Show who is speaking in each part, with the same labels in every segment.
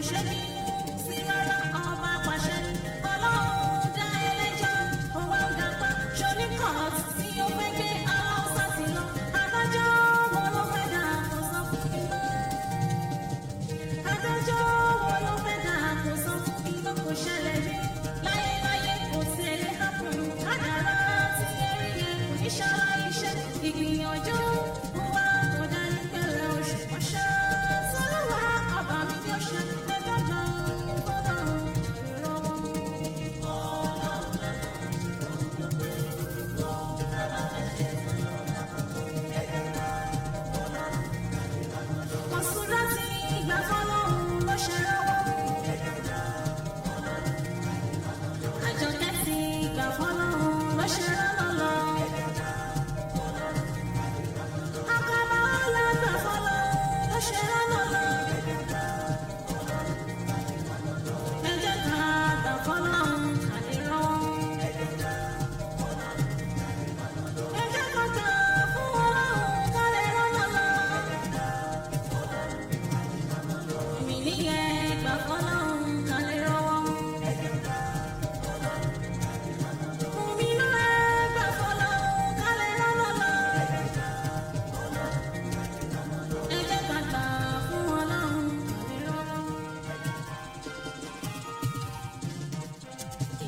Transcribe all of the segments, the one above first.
Speaker 1: Kò ṣe bí sí rárá, ọba pàṣẹ. Ọlọ́run dá ẹlẹ́jọ́, ó wá ń gapá. Ṣoní court tí ó fẹ́ gbé aláùsá sí lọ. Adájọ́ wo ló fẹ́ dà kó sọ fún mi? Adájọ́ wo ló fẹ́ dà kó sọ fún mi? Kò ṣẹlẹ̀ rí láyéláyé, kò tiẹ̀ lè happen. Kádàrá tí ẹ rí yẹn kò ní ṣaláìṣe. Ìgbìyànjú wa kò dá nípẹ̀lẹ̀ oṣù mọ́ṣẹ́. Sọlọ́wọ́ ọba mi bí ó ṣe ẹjọ́ gbọ́n fọ́nà ìrànwọ́. Mọ̀sùlá ti gbà fọ́lọ́run ló ṣe rọ́wọ́. Àjọkẹ́ ti gbà fọ́lọ́run ló ṣe rọ́nà lọ. Àkàbà ọ̀la gbà fọ́lọ́run ló ṣe rọ́nà lọ. Ẹ jẹ́ ká gbà fọ́lọ́run ká lè rọ́wọ́. Ẹ jẹ́ ká gbà fún Ọlọ́run ká lè rọ́nà lọ. Èmi níyẹn gbà fọ́lọ́run ká lè rọ́wọ́. Omi náà gbà fọ́lọ́run ká lè rọ́nà lọ. Ẹ jẹ́ ká gbà fún Ọlọ́run ká lè rọ́wọ́.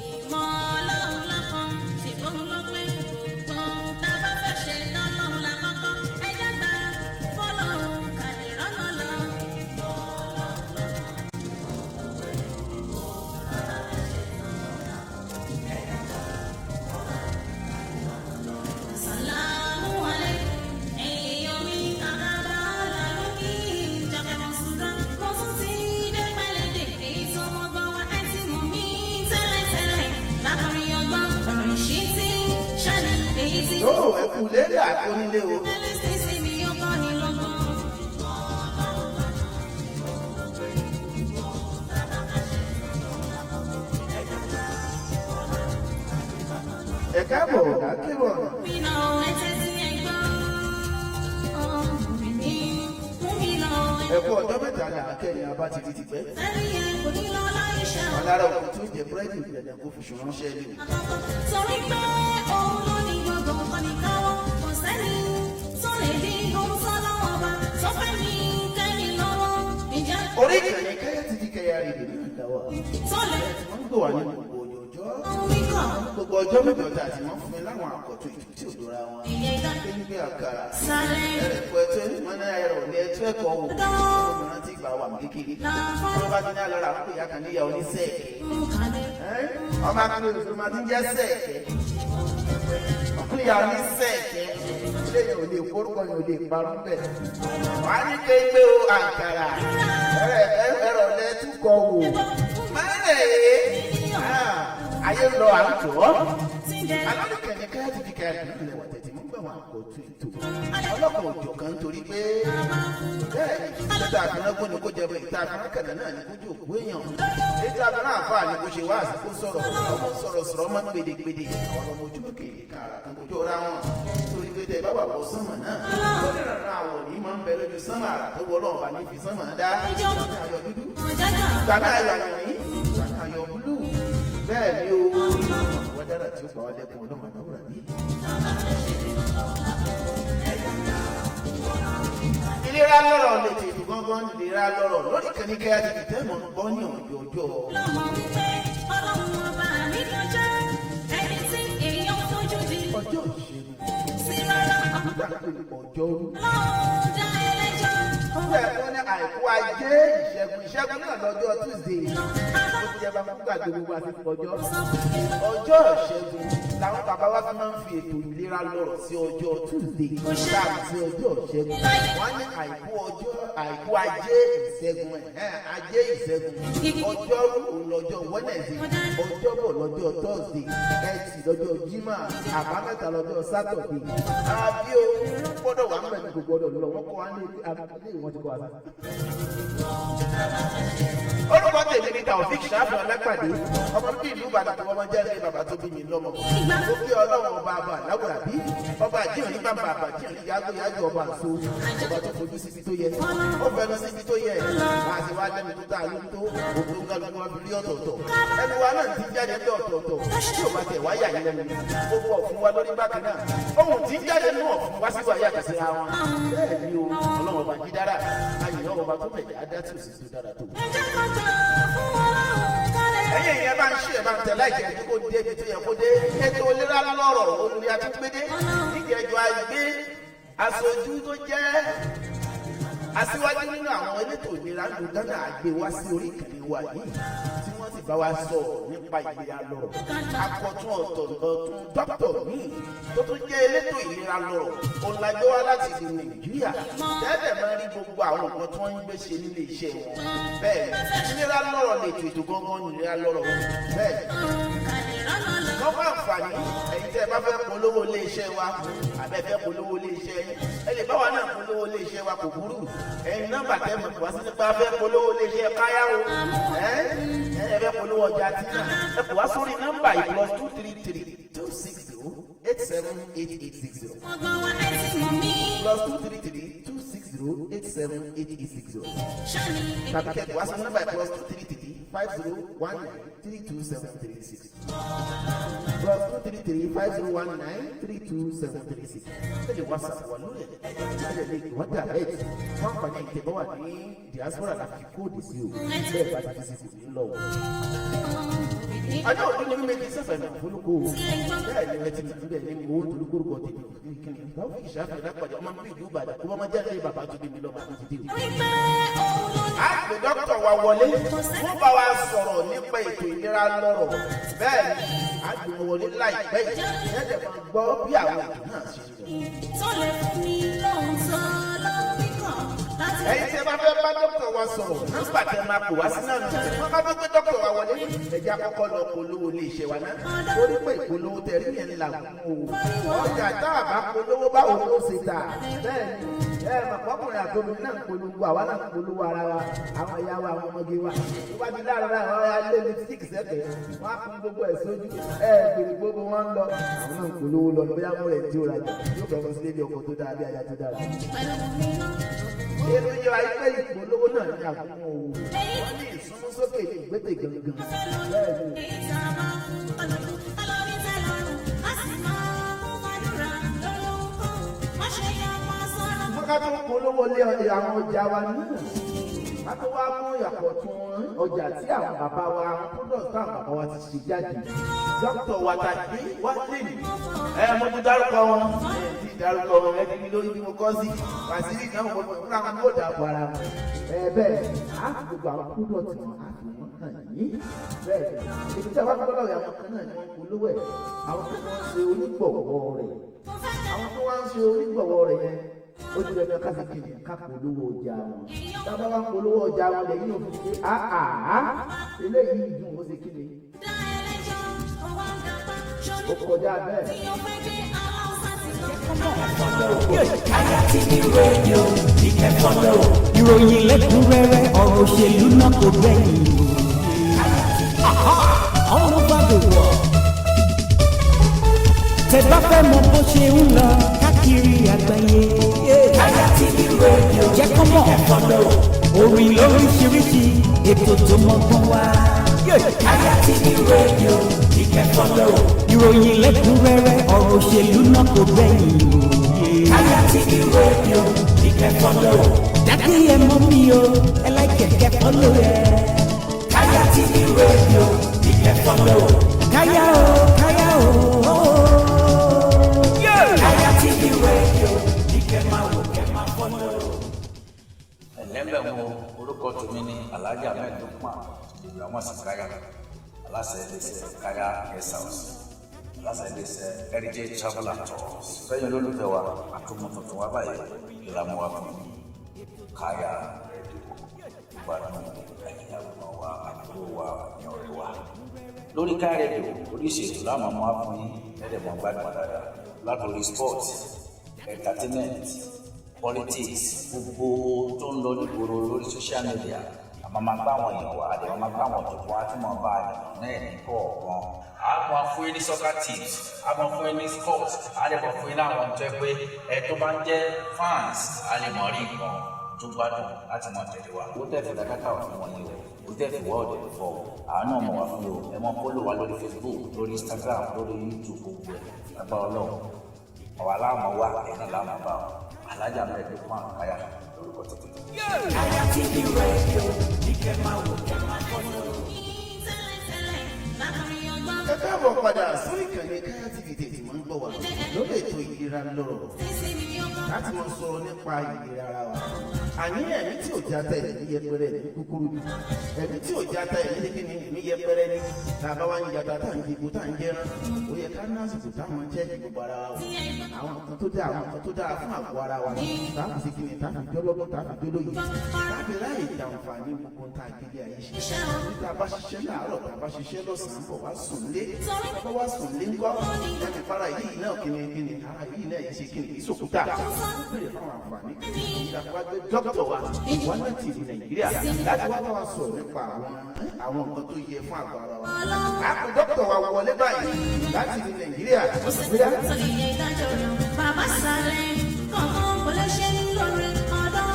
Speaker 1: Ìmọ̀ Ọlọ́run lọ́kan, ṣùgbọ́n ló pé gbogbo ohun tá a bá fẹ́ ṣe lọ́lọ́run la kọ́kọ́. Ẹ jẹ́ gbà fọ́lọ́run ká lè rọ́nà lọ. Sàlámù aláìkùm, ẹ̀yin mi, àkàbà ọ̀la ló kí Jàkẹ́ Mọ̀súrà. Mo tún ti dé pẹ́lẹ́dẹ̀, èyí tó mọ́ gbọ́n wá ẹ ti mọ̀ mí tẹ́lẹ̀tẹ́lẹ̀. Lákọrin ọgbọ́n, ọ̀rọ̀ ìṣítí, ṣáni èyí tí
Speaker 2: Tó ẹ kú lédè àkónílé o.
Speaker 1: tẹ́lẹ̀ sí mi ó kọ́ ni lọ́gbọ́n.
Speaker 2: Ẹ káàbọ̀ lákébọ̀.
Speaker 1: Mi nà ẹ tẹ́tí ẹ gbọ́. Mi nà
Speaker 2: Ẹ kú ọjọ́ mẹ́ta là á kẹ́yìn abá ti di tìpẹ́.
Speaker 1: tẹ́lẹ̀ yẹn kò ní lọ láì ṣe àwọn.
Speaker 2: Alára òkú tó jẹ búrẹ́dì ìgbẹ̀dẹ̀ kó fi ṣùránṣẹ́ lé o.
Speaker 1: Àkọ́kọ́ torí pé òun ló ní gbogbo nǹkan ní káwọ́, kò sẹ́ni tó lè dín ohun tó lọ́wọ́ ọba tó fẹ́ ní kẹ́ni lọ́wọ́ ìjà
Speaker 2: Orí ìkànnì Kẹ́yà ti di Kẹ́yà rédíò ní ìdáwà.
Speaker 1: tó lè
Speaker 2: Ẹ ti máa ń gbọ́ wá ní gbogbo ọjọ́.
Speaker 1: ohun mi kọ̀
Speaker 2: Gbogbo ọjọ́ mẹ́jọ tá a ti máa ń fún mi láwọn àkọ́tún ètò tí ò dóra wọn.
Speaker 1: ìyẹn ìdá
Speaker 2: Ṣé ń gbé àkàrà?
Speaker 1: sálẹ̀
Speaker 2: Ẹ̀rẹ̀kọ́ ẹ̀tọ́ wọn ní ẹ̀rọ ní ẹ̀tọ́ ẹ̀kọ́ wò. Mo rántí ìgbà wà ní kékeré. Wọ́n bá ti ní àlọ́ rà wọ́n pè ya kan níyà oníṣẹ́ẹ̀kẹ́.
Speaker 1: kalẹ̀
Speaker 2: Ọmọ akílẹ̀ òṣèlú máa ti ń jẹ́ sẹ́ẹ̀kẹ́. Ọkùnrin oníṣẹ́ẹ̀kẹ́. Ilé yẹn ò lè forúkọ yẹn ò lè parun bẹ́ẹ̀. Wàá ní kéńgbé o àǹkàrà. Ẹ̀rọ lẹ́tùkọ̀ wò. Mẹ́rẹ̀ ayé ń lọ à ń tọ́.
Speaker 1: tí ń jẹ
Speaker 2: Alọ́dún kẹ̀kẹ́ káyà ti di káyà nínú ilẹ̀ wọ̀tẹ̀ tí mo ń gbẹ̀wọ̀n àkọ́tún ètò. Ọlọ́kan òjò kan torí pé bẹ́ẹ̀ ni ìta àfihàn kó ni kó jẹ bẹ́ẹ̀, ìta àfihàn kẹ̀lẹ́ náà ni kó jẹ́ òkú èèyàn. Ìta àfihàn àfáà ni kó ṣe wá àsìkò sọ̀rọ̀, ọmọ sọ̀rọ̀ sọ̀rọ̀ ọmọ gbèdégbèdé. Àwọn ọmọ ojúmọ́ kéde kára kan kó jọra wọn. Torí pé tẹ bá wà wọ sánmà náà, ó ní ìrànlọ́ àwọ̀ ní máa ń bẹ lójú sánmà àrà tó wọ Ọlọ́run bá ní fi sánmà dá. Ayọ̀ dúdú,
Speaker 1: ọ̀jájà
Speaker 2: gbàgbà ayọ̀ àyìnrín, gbàgbà ayọ̀ búlù. Bẹ́ẹ̀ ni o, wọ́n dára tí ó pa wá lẹ́kùn ọlọ́run àdáwòrán bí. Ìlera lọ́rọ̀ lètò ètò gángan ìlera lọ́rọ̀ lórí kẹ́ni Kẹ́yà TV tẹ́mọ̀ ń gbọ́ ní ọjọ́ ọjọ́.
Speaker 1: Lọ́mọ wípé ọlọ́run ọba mi kọjá ẹni tí èèyàn fojú di
Speaker 2: Ọjọ́ ìṣẹ́gun
Speaker 1: sí rárá
Speaker 2: nígbà pé ọjọ́rú.
Speaker 1: ọlọ́run dá ẹlẹ́jọ́ òun
Speaker 2: Bẹ́ẹ̀ kọ́ ní àìkú ajé ìṣẹ́gun ìṣẹ́gun náà lọ́jọ́ Tuesday. Ó ti jẹ́ bá fún gbàgbé gbogbo àti ọjọ́. Ọjọ́ ìṣẹ́gun làwọn bàbá wa fi máa ń fi ètò ìlera lọ́rọ̀ sí ọjọ́ Tuesday táàmù sí ọjọ́ ìṣẹ́gun. Wọ́n ní àìkú ọjọ́ àìkú ajé ìṣẹ́gun ẹ̀ ajé ìṣẹ́gun. Ọjọ́rú òun lọ́jọ́ Wednesday, ọjọ́bọ̀ lọ́jọ́ Thursday, ẹtì lọ́jọ́ Jímọ̀, àbámẹ́ta lọ́jọ́ Saturday. Àbí o gbọ́dọ̀ wà ń bẹ̀ ní kò gbọ́dọ̀ lọ, wọ́n kọ́ wa ní ilé ìwọ̀n ti kọ́ wa sí. Orúkọ tèmi ni Taofik Ṣáfì Ọlápàdé, ọmọ bíbí ìlú Ìbàdàn tó wọ́n jẹ́ ilé bàbá tó bí mi lọ́mọ. Ó kí Ọlọ́run ọba àbá láwùrà bí ọba àjíhàn ní bàbá àbá àjíhàn ní yágò yágò ọba àṣọ ọba tó fojú síbi tó yẹ ó fẹnu síbi tó yẹ máa ṣe wá wá lẹ́nu tó tá a lójú tó, òkú kálukú wa fi rí ọ̀tọ̀ọ̀tọ̀. Ẹnu wa náà ti jáde ní ọ̀tọ̀ọ̀tọ̀. Tí ò bá tẹ̀ wáyà yín lẹ́nu, gbogbo ọ̀fun wa lórí bákan náà. Ohun tí ń jáde nínú ọ̀fun wá sí wa yàtọ̀ síra wọn. Bẹ́ẹ̀ ni o, Ọlọ́run ọba jí dára, ayìnbó ọba tó mẹ̀jẹ̀ á dá tí ò sì tó dára tó.
Speaker 1: Ẹ jẹ́ ká jà fún Ọlọ́run kálẹ̀.
Speaker 2: Ẹ̀yin ìyẹn bá ń ṣe, ẹ̀ bá ń tẹ̀ láìjẹ́ ẹ̀jú kó dé ibi tó yẹ kó dé. Ètò ìlera lọ́rọ̀ olùyà àti gbédé níjẹ̀jọ́ àgbé aṣojú tó jẹ́ aṣíwájú nínú àwọn elétò ìlera ń lu Ghana àgbé wá sí orí ìkànnì wa yìí, tí wọ́n sì bá wa sọ nípa ìlera lọ́rọ̀. Akọ̀tún ọ̀tọ̀ ọ̀tún dókítà míì tó tún jẹ́ elétò ìlera lọ́rọ̀ òun la gbé wá láti ìlú Nàìjíríà. Tẹ́lẹ̀ máa rí gbogbo àwọn nǹkan tí wọ́n ń gbé ṣe nílé iṣẹ́ wọn. Bẹ́ẹ̀ ìlera lọ́rọ̀ lè ètò ètò gangan ní ìlera lọ́rọ̀. Bẹ́ẹ̀
Speaker 1: Kálẹ̀ rọ́nà lọ.
Speaker 2: wọ́n fún àǹfààní ẹ̀yin tẹ́ ẹ bá fẹ́ polówó ilé iṣẹ́ wa, àbẹ́ fẹ́ polówó ilé iṣẹ́ yín, ẹ lè bá wa náà polówó ilé iṣẹ́ wa, kò burú. Ẹ̀yin nọ́mbà tẹ́ mọ̀ wá sí nípa fẹ́ polówó ilé iṣẹ́ káyá o, ẹ ẹ fẹ́ polówó ọjà tí náà, ẹ pè wá sórí nọ́mbà yìí: +233 260 87 8860.
Speaker 1: Ọgbọ́n wa ẹ ti mọ̀ mí.
Speaker 2: +233 260 87 8860.
Speaker 1: Ṣáni.
Speaker 2: Tàbí kẹ́kọ̀ọ́ wá sí nọ́mbà yìí: +233 50 19 32 736, +233 50 19 32 736. Ẹ lè WhatsApp wà lórí ẹ̀, ẹ lè wọ́n direct fún àǹfààní ìtẹ̀bọ̀ wà ní diaspora láti fi code sí o. Bẹ́ẹ̀ bá ti fi sí, kò ní lọ o. Ọjọ́ òdún ní mímẹ́kì sẹ́fẹ̀ ní àfolúkọ o. Bẹ́ẹ̀ ni ẹ ti mọ̀ níbẹ̀ ní mo torí kórúkọ tèmi kíni báwo fi ìṣàfihàn lápàdé ọmọ bíbí ìlú Ìbàdàn kó bá má jáde bàbá tó bí mi lọ́mọ àti ti dé o.
Speaker 1: Wípé òun ló ní.
Speaker 2: A pè dókítà wa wọlé, wọ́n bá wa sọ̀rọ̀ nípa ètò ìlera lọ́rọ̀. Bẹ́ẹ̀ ni a gbé wọn wọlé láìpẹ́ yìí, ẹ̀ẹ́dẹ̀ máa gbọ́ bí àwọn ètò náà ṣe ń lọ.
Speaker 1: Tó lè fún mi lóhun tó lóhun kíkàn láti.
Speaker 2: Ẹ̀yin tí ẹ bá fẹ́ bá dókítà wa sọ̀rọ̀, nọ́mbà tẹ máa pè wá sí náà nù. Wọ́n bá fẹ́ gbé dókítà wa wọlé, ẹ̀jẹ̀ àkọ́kọ́ lọ polówó ilé iṣẹ́ wa náà, torí pé ìpolówó tẹ rí yẹn là ń wò. Ọjà tá a bá polówó, báwo ló ṣe tà? Bẹ́ẹ̀ ni ẹ mọ̀ pọ́kùnrin àtòmí náà ń polówó, àwa náà ń polówó ara wa, àwọn ìyá wa, àwọn ọmọge wa. Tó bá ti láàárọ̀ náà, wọ́n á lé lipstick sẹ́kẹ̀ẹ́, wọ́n á kún gbogbo ẹ̀ sójú ẹ̀ gbèrè gbogbo wọn ń lọ. Àwọn náà ń polówó lọ ní bóyá wọ́n rẹ̀ tí ó rajà yóò fẹ́ wọn sílé bí ọkọ̀ tó dára, bí aya tó dára.
Speaker 1: Pẹ̀lú mi náà.
Speaker 2: Ètò yẹ wáyé pé ìpolówó náà ní àgúnmu òwò. Wọ́n ní ìsúnmúsókè ní ìgbésẹ̀ gangan. Bẹ́ẹ̀ ni.
Speaker 1: Èyí tá a bá fún ọlọ́dún, ọlọ́rin tẹ́ lọ́rùn, a sì máa mú gbàdúrà lórí ohunkóhun. Má ṣe yá máa sọ̀rọ̀.
Speaker 2: Wọ́n ká tó ń polówó lé àwọn ọjà wa náà, ká tó wá mú ìyàpọ̀ tún ọjà tí àwọn bàbá wa, àwọn products táwọn bàbá wa ti ṣe jáde. Dókítà wa ta gbé wá lè ní ẹ, mo ti dárúkọ wọn, ẹ ti dárúkọ wọn, ẹ ti ní lórí bí mo kọ́ sí wàsílì náà, mo fúnra wọn yóò dàpọ̀ ara wọn. Ẹ bẹ́ẹ̀ á fi gbogbo àwọn product wọn, á fi wọn hàn yín. Bẹ́ẹ̀ ni ètò tí a bá fi lọ́wọ́, àwọn kan náà ni wọ́n polówó ẹ̀, àwọn tó wọ́n ń ṣe onígbọ̀wọ́ rẹ̀, àwọn tó wá ń ṣe onígbọ̀wọ́ rẹ̀ yẹn, ó ti dandan ká sì kìnnì ká polówó ọjà wọn. Tábà wá polówó ọjà wọn lẹ́yìn òfin pé àhàhà eléyìí dùn, ó ṣe kìnnì.
Speaker 1: Dá ẹlẹ́jọ́, ọwọ́ ń dapá, ṣoní.
Speaker 2: Ó kọjá bẹ́ẹ̀.
Speaker 1: Tí o fẹ́ dé aláùsá ti lọ.
Speaker 3: Kaya TV Radio, you can follow.
Speaker 4: Ìròyìn lẹ́kùnrẹ́rẹ́, ọ̀rọ̀ òṣèlú náà kò gbẹ̀yìn. All over the world. Tẹ́ bá fẹ́ mọ bó ṣe ń lọ káàkiri àgbáyé.
Speaker 3: Kaya TV Radio,
Speaker 4: Jẹ́ kó mọ̀.
Speaker 3: you can follow.
Speaker 4: Orin lóríṣiríṣi, ètò tó mọ́gbọ́n wá.
Speaker 3: Kaya TV Radio, you can follow.
Speaker 4: Ìròyìn lẹ́kùnrẹ́rẹ́, ọ̀rọ̀ òṣèlú náà kò gbẹ̀yìn.
Speaker 3: Kaya TV Radio, you can follow.
Speaker 4: Daddy ẹ mọ̀ mi o, ẹ like ẹ̀, kẹ́ follow ẹ.
Speaker 3: Kaya TV Radio, you can follow.
Speaker 4: Káyà o, káyà o.
Speaker 3: Kaya TV Radio, you can máa wò, kẹ́ máa follow.
Speaker 5: Ẹlẹ́bẹ̀ wo, orúkọ tèmi ní Alhaji Ahmed Lukman Ibrahim Sakaya, aláṣẹ iléeṣẹ́ Kaya Guest House, aláṣẹ iléeṣẹ́ Heritage Travel and Tours. Fẹ́yìn olólùfẹ́ wa, àtúmọ̀ tuntun wa báyìí ìlànà wa fún Kaya Radio. Gbádùn ẹ̀yìn àgbọ̀n wa, àbúrò wa ní ọ̀rẹ́ wa lórí Kaya Radio. Oríṣi ètò láwọn ọmọ wa fún yín ẹ̀ẹ́dẹ̀ mọ́ gbádùn dáadáa, látòrí sport, entertainment, politics, gbogbo tó ń lọ nígboro lórí social media. Àmọ́ máa gbá àwọn èèyàn wá, àdéhùn máa gbá àwọn ọ̀jọ̀gbọ́n á tún máa bá èèyàn náà ní kọ̀ọ̀kan. A máa fún yín ní soccer tips, a máa fún yín ní sports, a lè máa fún yín láwọn tó yẹ pé ẹ tó bá ń jẹ́ fans, a lè mọ̀ rí nǹkan. tó gbádùn láti máa tẹ̀lé wa. Owó tẹ̀ fi dákàtà wà fún wọn yìí o, owó tẹ̀ fi wá ọ̀dẹ̀ fọ́ o, àánú ọmọ wa fún o. Ẹ máa fọ́lọ̀ wa lórí Facebook, lórí Instagram, lórí YouTube, gbogbo ẹ̀ lágbára Ọlọ́run. Àwa láàmú wa, ẹ̀yin náà láàmú bá o. Alhaji Ahmed Lukman Kaya lórúkọ tuntun.
Speaker 3: Kaya TV Radio ní kẹ́ máa wò, kẹ́ máa follow.
Speaker 2: Ẹ káàbọ̀ padà sórí ìkànnì Kaya TV tètè máa ń gbọ́ wa lórí ètò ìlera lọ́rọ̀, láti máa sọ̀rọ̀ nípa ìlera ara wa. Àní ẹ̀mí tí ò játa, ẹ̀mí yẹpẹrẹ, ẹ̀mí kúkúrú ni. Ẹ̀mí tí ò játa, ẹ̀mí ní kíni, ẹ̀mí yẹpẹrẹ ni. Tá a bá wá ń jata, tá à ń jẹko, tá à ń jẹran, ó yẹ ká ní àsìkò táwọn jẹ́ gbogbo ara wa o. Àwọn nǹkan tó dáa, àwọn nǹkan tó dára fún àgọ́ ara wa, tá a fi ṣe kíni, tá a fi jọlọ́gbọ́n, tá a fi jólóye, tá a fi ráyè jàǹfààní gbogbo tá a gbélé ayé ṣe. Tá a bá ṣiṣẹ́ láàárọ̀, tá a bá ṣiṣẹ́ lọ́sàn-án, bọ̀ wá sùn lé, tá a bá wá sùn lé ńkọ́, ẹni para yìí náà kíni kíni, ara yìí náà yìí ṣe kíni, ìsòkúta ó béèrè fáwọn àǹfààní. Ìjàpá gbé dókítà wa wá láti ìlú Nàìjíríà láti wá bá wa sọ̀rọ̀ nípa àwọn nǹkan tó yẹ fún àgọ́ ara wa. A pè dókítà wa wọlé báyìí láti ìlú Nàìjíríà bóyá.
Speaker 1: Bàbá sálẹ̀ kọ̀ọ̀kan kò lè ṣe ní lóore ọ̀dọ́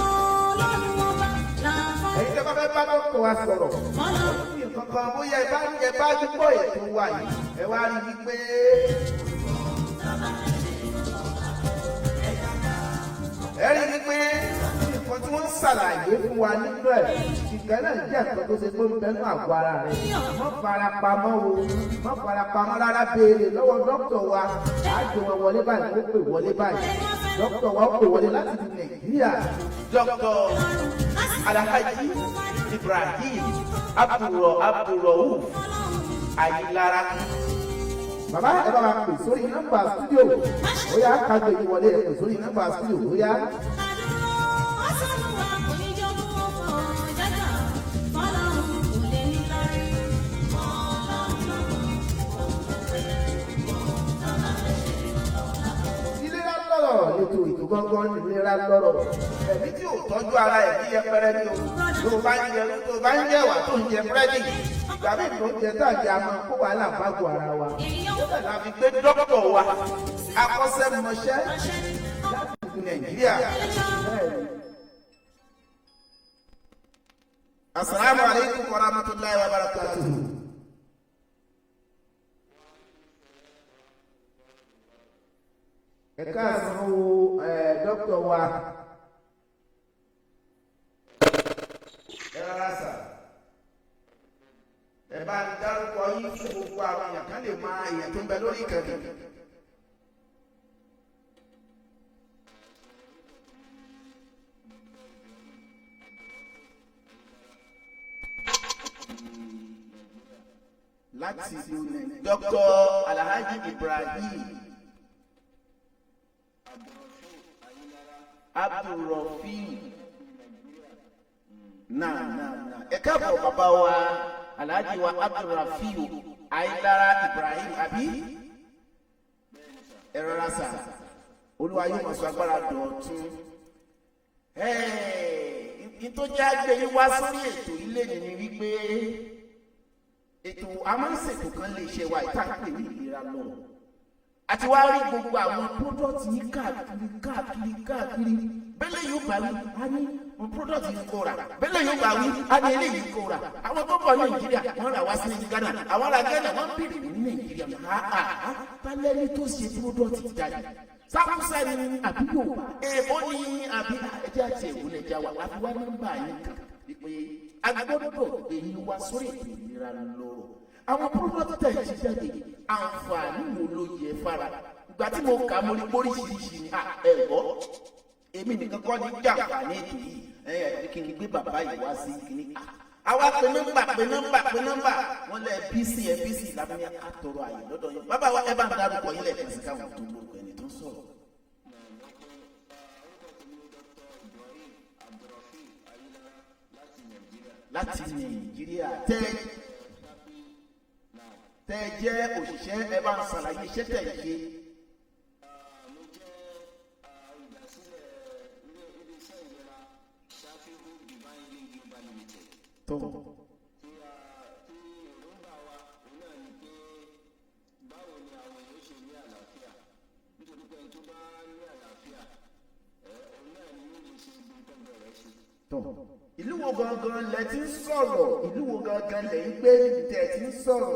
Speaker 1: Ọlọ́run ọba làwọn
Speaker 2: Ẹ̀yin tẹ́ bá fẹ́ bá dókítà wa sọ̀rọ̀
Speaker 1: fọlọ́.
Speaker 2: nǹkan kan, bóyá ẹ bá gbọ́ ètò wa yìí, ẹ wá rí wípé ẹ rí wípé nǹkan tí wọ́n ń ṣàlàyé fún wa nínú ẹ̀ ìkẹ́ náà jẹ́ nǹkan tó ṣe pé ń bẹnu àgọ́ ara rẹ̀. Mọ́ fara pamọ́ o, mọ́ fara pamọ́ rárá. Béèrè lọ́wọ́ dókítà wa. Àjò wọn wọlé báyìí, wọ́n pè wọlé báyìí. Dókítà wa ó pè wọlé láti ìlú Nàìjíríà, Dókítà Alhaji Ibrahim Abdulrauf Ayilara. Bàbá, ẹ bá wa pè sórí nọ́mbà studio. Ó yá, kájọ yìí wọlé. Ẹ pè sórí nọ́mbà studio. Ó yá.
Speaker 1: Àdúró ọ̀sánúwà kò ní jogún ọkọ̀ jágà fọlọ́run kò lè ní lárí.
Speaker 2: Ìlera lọ́rọ̀ lètò, ètò gángan ìlera lọ́rọ̀. Ẹ̀mí tí ò tọ́jú ara, ẹ̀mí yẹpẹrẹ ni o. Tó o bá ń jẹ, tó o bá ń jẹ wà, tó ń jẹ búrẹ́dì, ìgbà míì tó ń jẹ tá à ń jẹ, a máa kó wàhálà bágo ara wa. Ó la fi gbé dókítà wa akọ́ṣẹ́mọṣẹ́ láti ìlú Nàìjíríà. Asalaamu aleykum wa rahmatulahi wa barakatuhu. Ẹ káàsán o, ẹ dókítà wa. Ẹ rárá sà, ẹ bá ń dárúkọ yín fún gbogbo àwọn èèyàn kan lè máa èèyàn tó ń bẹ lórí ìkànnì. Láti ìlú Nàìjíríà, Dr. Alhaji Ibrahim Abdulrafiu. Náà náà náà, ẹ káàbọ̀, bàbá wa, Alhaji wa Abdulrafiu Ayilara Ibrahim, àbí? Ẹ rọra sà, Olúwa yóò máa sọ agbára dọ̀tun. Tó jẹ́ àgbẹ̀ yín wá sórí ètò ilé ni ni wípé ètò a máa ń ṣètò kan lè ṣe wa ìta pè ní ìlera lọ́rọ̀. Àti wá rí gbogbo àwọn product yìí káàkiri káàkiri káàkiri. Bẹ́lẹ̀ yóò bá wí, a ní product yìí kò rà. Bẹ́lẹ̀ yóò bá wí, a ní eléyìí kò rà. Àwọn tó bọ̀ Nàìjíríà, wọ́n rà wá sí Ghana. Àwọn ará Ghana, wọ́n bèrè ní Nàìjíríà, ha ha, balẹ̀ni tó ṣe product jáde, sáfúsá ni àbí Yorùbá, èèbó ni àbí ẹjẹ àti èèbó lẹjà wa? Àfi wá nọ́mbà yín kan wípé a gbọ́dọ̀ gbé yín wá sórí ètò ìlera lọ́rọ̀. Àwọn product tẹ̀ ń ṣe jáde, àǹfààní wo ló yẹ fara? Ìgbà tí mo kà á, mo rí póríṣiríṣi ni. Ẹ gbọ́, èmi nìkan kọ́ ní jàǹfààní ètò yìí. Ẹ ẹ kí n gbé bàbá yìí wá sí kíní. Àwa pe nọ́mbà, pe nọ́mbà, pe nọ́mbà, wọ́n lẹ busy, ẹ busy. Lábẹ́ ní àtọrọ àyè lọ́dọ̀ yín. Bàbá wa, ẹ bá ń darúkọ yín lẹ́ẹ̀kan sí káwọn tó lórúkọ ẹni tó ń sọ̀rọ̀. Láti Nàìjíríà, tẹ jẹ́ òṣìṣẹ́, ẹ bá ń ṣàlàyé iṣẹ́ tẹ̀ ń ṣe.
Speaker 6: Mo jẹ́ olùdásílẹ̀ ilé-iṣẹ́ ìlera Shafihu Divine Healing Global Limited.
Speaker 2: Tó
Speaker 6: Tí èròǹgbà wa òun náà ni pé báwo ni àwọn èèyàn ṣe ní àlàáfíà, nítorí pé ẹni tó bá ní àlàáfíà ẹ òun náà ni yóò lè ṣe gbogbo nǹkan bẹ̀rẹ̀ ṣe.
Speaker 2: Ìlú wo gangan lẹ ti ń sọ̀rọ̀? Ìlú wo gangan lẹ ń gbé níbi tẹ́ ẹ ti ń sọ̀rọ̀?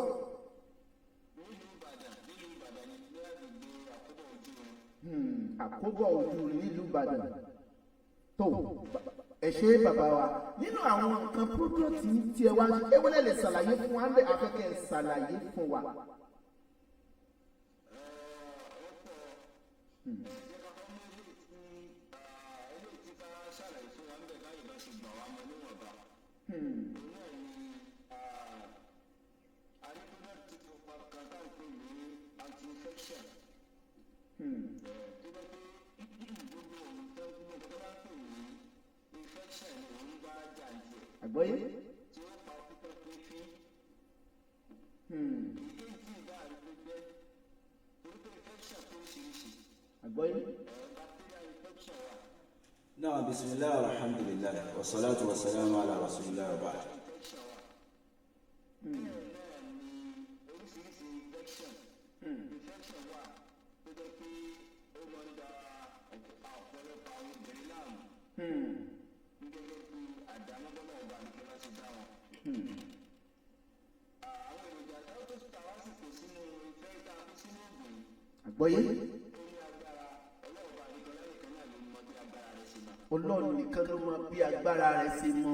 Speaker 2: Àkóbọ̀ ojú nílùú Ìbàdàn. Tó, ẹ ṣe, bàbá wa. Nínú àwọn nǹkan product tí ẹ wá ń ṣe, ewúlẹ̀ lè ṣàlàyé fún wa ń bẹ, afẹ́kẹ́ ẹ ṣàlàyé fún wa. Àgbọ́yé. Àgbọ́yé.
Speaker 5: Náà, bisimilahi, alhamdulilayi, wasalaatu wasalaamu ala rasulillah wa ba'd.
Speaker 2: Àgbọ́yé. Ọlọ́run nìkan ló mọ bí agbára rẹ̀ ṣe mọ.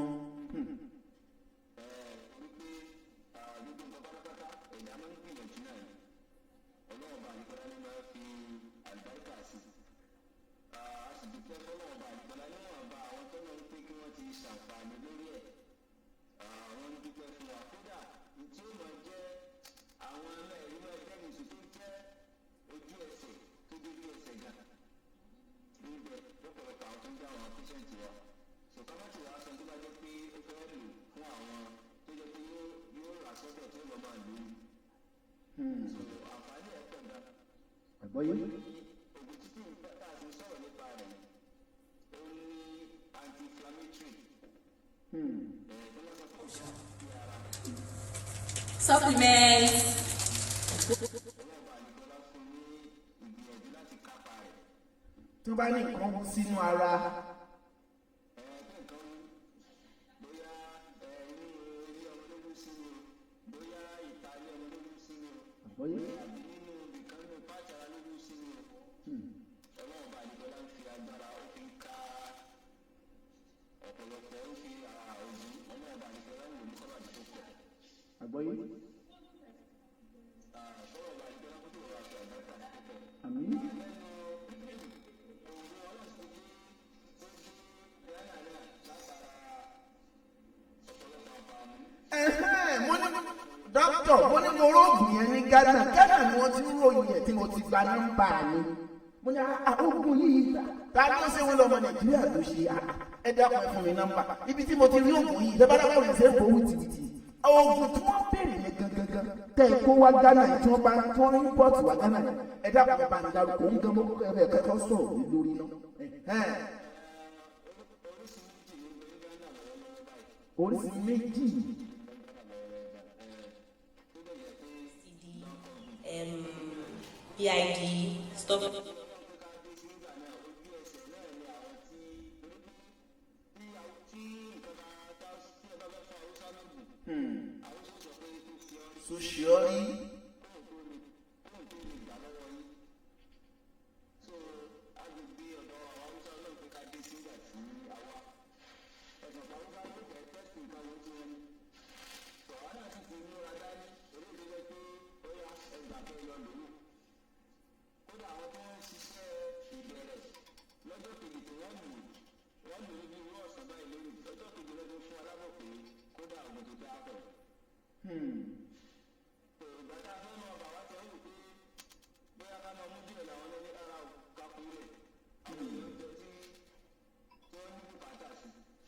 Speaker 2: Àgbọ́yé.
Speaker 1: Supplements.
Speaker 2: Tí wọ́n bá ní nǹkan wú sínú ara. Àgbọ́yé. Àgbọ́yé. Àmín. Ẹ̀hẹ́n, mo ní dókítà, mo ní mo róògùn yẹn ní Ghana. Ghana ni wọ́n ti ń ròyìn ẹ̀ tí mo ti gba nọ́mbà mi. Mo ní, "Ah, oògùn yìí, ta ló ṣe?" Wọ́n lọ́mọ Nàìjíríà ló ṣe. Ah, ẹ dákun, ẹ fún mi nọ́mbà ibi tí mo ti rí oògùn yìí. Lọ́ba dábàá rẹ̀ ṣe é fowó tìtì. Oògùn tí wọ́n béèrè yẹn gangan tẹ́ ẹ kó wá Ghana yìí, tí wọ́n bá tí wọ́n import wá Ghana yìí, ẹ dákun, ẹ bá mi dárúkọ òun gan. Mo kọ́ ẹ kẹ́kọ̀ọ́ sọ̀rọ̀ mi lórí náà. Ẹ̀hẹ́n. Oríṣi méjì.
Speaker 7: PID stuff.
Speaker 2: Sosiori.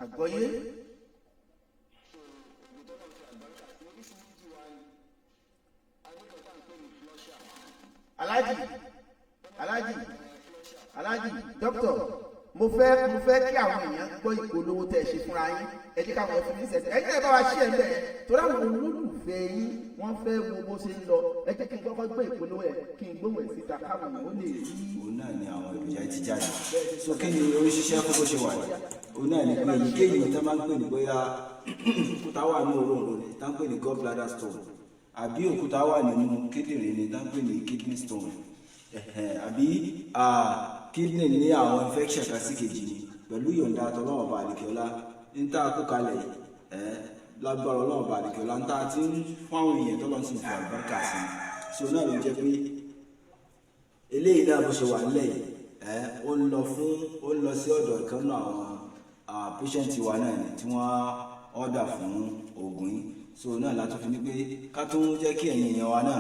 Speaker 2: Àgbọ́yé. Alájì, alájì, alájì, dókítà, mo fẹ́ kí àwọn èèyàn gbọ́ ìpolówó tẹ́ ẹ ṣe fúnra yín. Ẹ jẹ́ káwọn ẹfún mi sẹ́sẹ́. Ẹ̀yin náà bá wa ṣí ẹ̀ bẹ́ẹ̀, torí àwọn olólùfẹ́ yín, wọ́n fẹ́ wo bó ṣe ń lọ. Ẹ jẹ́ kí n kọ́kọ́ gbé ìpolówó ẹ̀, kí n gbóhùn ẹ̀ síta, káwọn èèyàn ó lè rí.
Speaker 5: Òun náà ni àwọn èròjà yìí ti jáde. So kí ni ó ń ṣiṣẹ́ fún bó ṣe wà yìí? Òun náà ni pé èyíkéyìí tó máa ń pè ní bóyá òkúta wà ní òróǹro ni tá ń pè ní gallbladder stone, àbí òkúta wà nínú kíndìnrín ni tá ń pè ní kidney stone, àbí kidney ní àwọn infection kan sí kejì ni, pẹ̀lú ìyọ̀ǹda tọ́lọ́wọ̀n ọba àlìkẹ́ọ́lá ń tá a kó kalẹ̀ ẹ̀ lágbára Ọlọ́run ọba àlìkẹ́ọ́lá ń tá a ti ń fún àwọn èèyàn tọ́lọ́run sì ń fi àlùbáríkà sí i. So náà ló jẹ́ pé eléyìí náà bó ṣe wà nílẹ̀ yìí, ẹ̀ ó ń lọ fún, ó ń lọ sí ọ̀dọ̀ ìkan náà àwọn patient wa náà ni tí wọ́n order fún oògùn yìí. So náà la tún fi ní pé ká tún jẹ́ kí ẹ̀yin èèyàn wa náà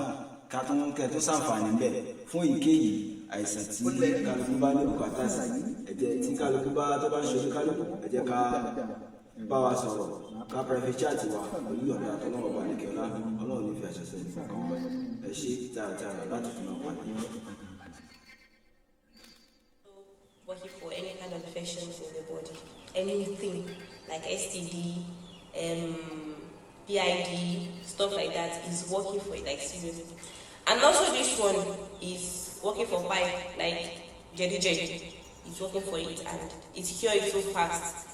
Speaker 5: ká tún kẹ́ tó ṣàǹfààní bẹ́ẹ̀ fún èyíkéyìí àìsàn tí kálukú bá ní bùkátà sí. Ẹ jẹ́ tí kálukú bá tó bá ń ṣe oníkálukú, ẹ jẹ́ ká bá wa sọ̀rọ̀, ká private chat wa pẹ̀lú ìyọ̀ǹda tọ́lọ́run ọba àlekèọ́lá. Ọlọ́run ní fi àṣẹ sẹ́yìn kankan. Ẹ ṣe tààràtààrà láti fi máa pàdé.
Speaker 7: Working for any kind of infections in the body, anything like STD, PID, stuff like that is working for it, like seriously. And also this one is working for pipe, like jedi jedi. It's working for it and it cures it so fast.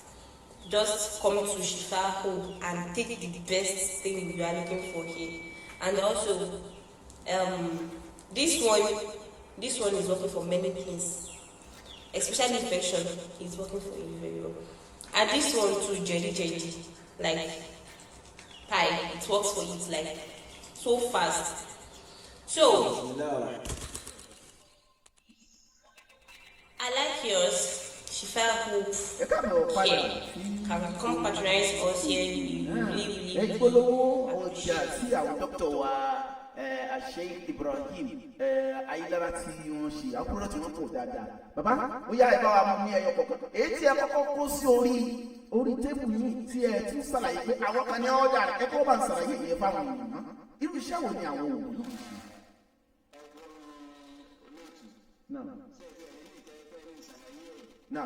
Speaker 7: Just come to Shifa Home and take the best thing you are looking for here. And also, this one is working for many things, especially infection is working for you very well. And this one too, jedi jedi, like pie, it works for it like so fast. So I like yours, Shifa Hope
Speaker 2: Ẹ káàbọ̀ padà
Speaker 7: Care.
Speaker 2: sí
Speaker 7: Can come patronize us here. We really, really,
Speaker 2: ẹ
Speaker 7: really
Speaker 2: polówó ọjà sí àwọn dókítà wa, àṣẹ Ibrahim Ayélujára tí wọ́n ṣe àkúrò tí wọ́n pọ̀ dáadáa. Bàbá, ó yá, ẹ bá wa mú ní ẹyọ kọ̀ọ̀kan èyí tí ẹ kọ́kọ́ kó sí orí tébù yìí tí ẹ tún ṣàlàyé pé àwọn kan ní ọjà ẹ kọ́ bá ń ṣàlàyé ìyẹn fáwọn èèyàn náà. Irú iṣẹ́ wo ni àwọn òògùn náà ṣe? Náà.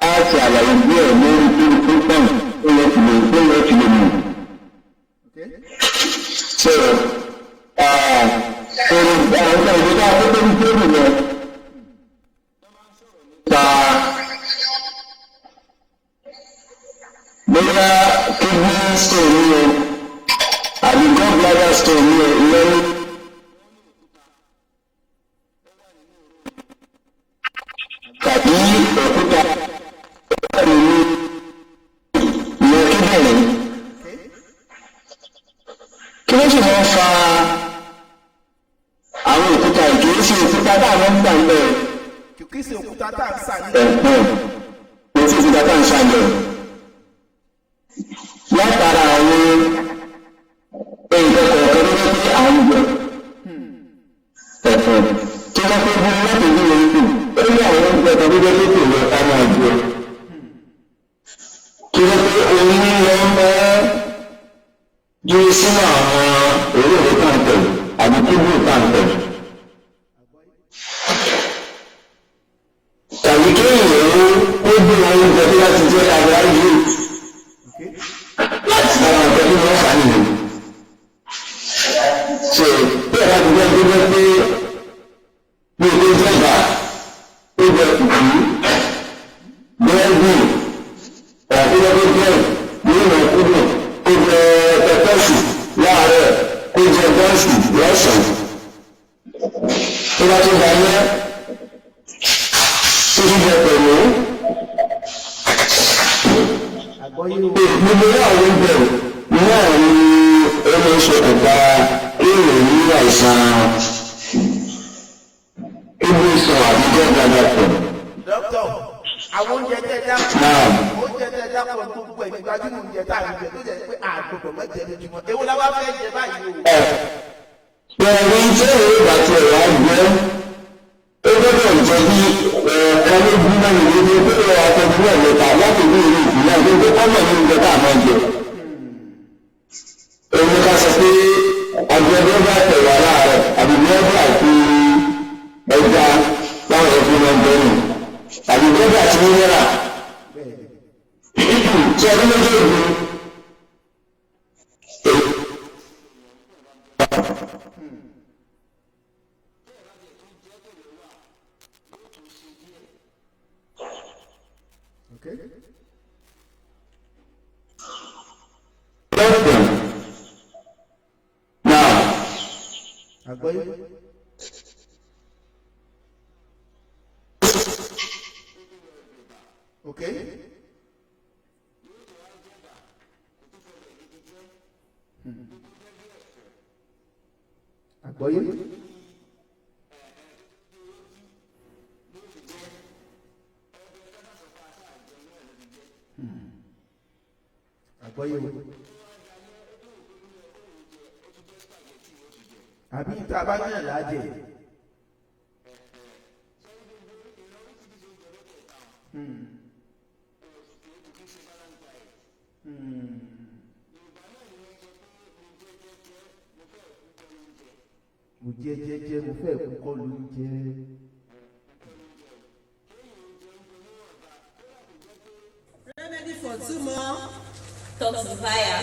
Speaker 6: A ṣe àlàyé díẹ̀ lórí kí ni symptom tó yẹ ti lè tó yẹ ti lè mọ̀. So, èrò àwọn ìwé tá a tó tóbi tó nìyẹn. Ta bóyá kidney stone ni o àbí gallbladder stone ni o, ìyẹn ní. Tàbí òkúta ní ìyẹn kíndìnrín. Kí ló sì máa ń fa àwọn òkúta yìí? Kì í ṣe òkúta tá a máa ń gbà ń bẹ̀.
Speaker 2: Kì í ṣe òkúta tá à ń sà ní.
Speaker 6: Ẹ̀hẹ́n, kò sí òkúta tá à ń ṣàlẹ̀ látara àwọn nǹkan kọ̀ọ̀kan ló jẹ́ pé à ń jẹ ẹ̀fọn tó bá pé bí láti bí orí kù. Ó ní àwọn oúnjẹ kan tó jẹ́ pé kò yẹ ká máa jẹ tó jẹ́ pé omi lọ mọ́ dúró sínú àwọn òróòró tàǹtẹ̀ àbí kíndìn tàǹtẹ̀. Tàbí kéèyàn ó gbé oúnjẹ tó bá ti jẹ́ carbohydrate láti ara nǹkan tó máa ń fà á nìyẹn. So bí ẹ̀ka ti jẹ́ tó jẹ́ pé bí o tó jẹ́ ìgbà ó jẹ kùkú búrẹ́dì tàbí jẹ́ pé bẹ́ẹ̀ ní ìmọ̀ kúndùn, kó jẹ pẹpẹ́sì láàárọ̀, kó jẹ bọ́ọ̀sì lọ́sàn-án, tó bá tún dalẹ́ tó tún jẹ pẹ̀lú
Speaker 2: Àgbọ́yé o.
Speaker 6: Gbogbo ní àwọn oúnjẹ náà ni ó máa ń ṣokùnfà èèyàn ní àìsàn ibi ìsàn àbí gallbladder stone.
Speaker 2: Dókítà, àwọn oúnjẹ tẹ dápọ̀
Speaker 6: Náà.
Speaker 2: oúnjẹ tẹ dápọ̀, gbogbo ẹ̀ ní gbajúmọ̀ oúnjẹ tá à ń jẹ tó jẹ́ pé àgbọ̀dọ̀ mẹ́jẹ lójúmọ́. Èwo la wá fẹ́ jẹ báyìí o?
Speaker 6: Pẹ̀lú tí èyí bá ti ẹ̀rọ àgbẹ̀, ó gbọ́dọ̀ jẹ́ bí ẹ̀ẹ̀kan lójúmọ́ ní ilé pé ó àtọ́jú ẹ̀mẹ́ta láti ní ìlú ìpínlẹ̀ gbogbo ọmọ ní oúnjẹ tá a máa jẹ. Èmi ká sọ pé àgbẹ̀dẹ bá tẹ̀wá láàárọ̀ àbí búrẹ́dì àti ẹja láwọn ẹbí máa ń bẹ́ẹ̀ nù àbí búrẹ́dì àti mineral tí ọdún méjèèjì.
Speaker 2: Okay.
Speaker 6: Question. Now,
Speaker 2: Àgbọ́yé. Okay. Àgbọ́yé. Àgbọ́yé o. Àbí tá a bá yàn lájẹ. Mo jẹ jẹjẹ, mo fẹ́ kú kọ́ ló ń jẹ.
Speaker 8: Remedy for two more.
Speaker 7: Toxifier.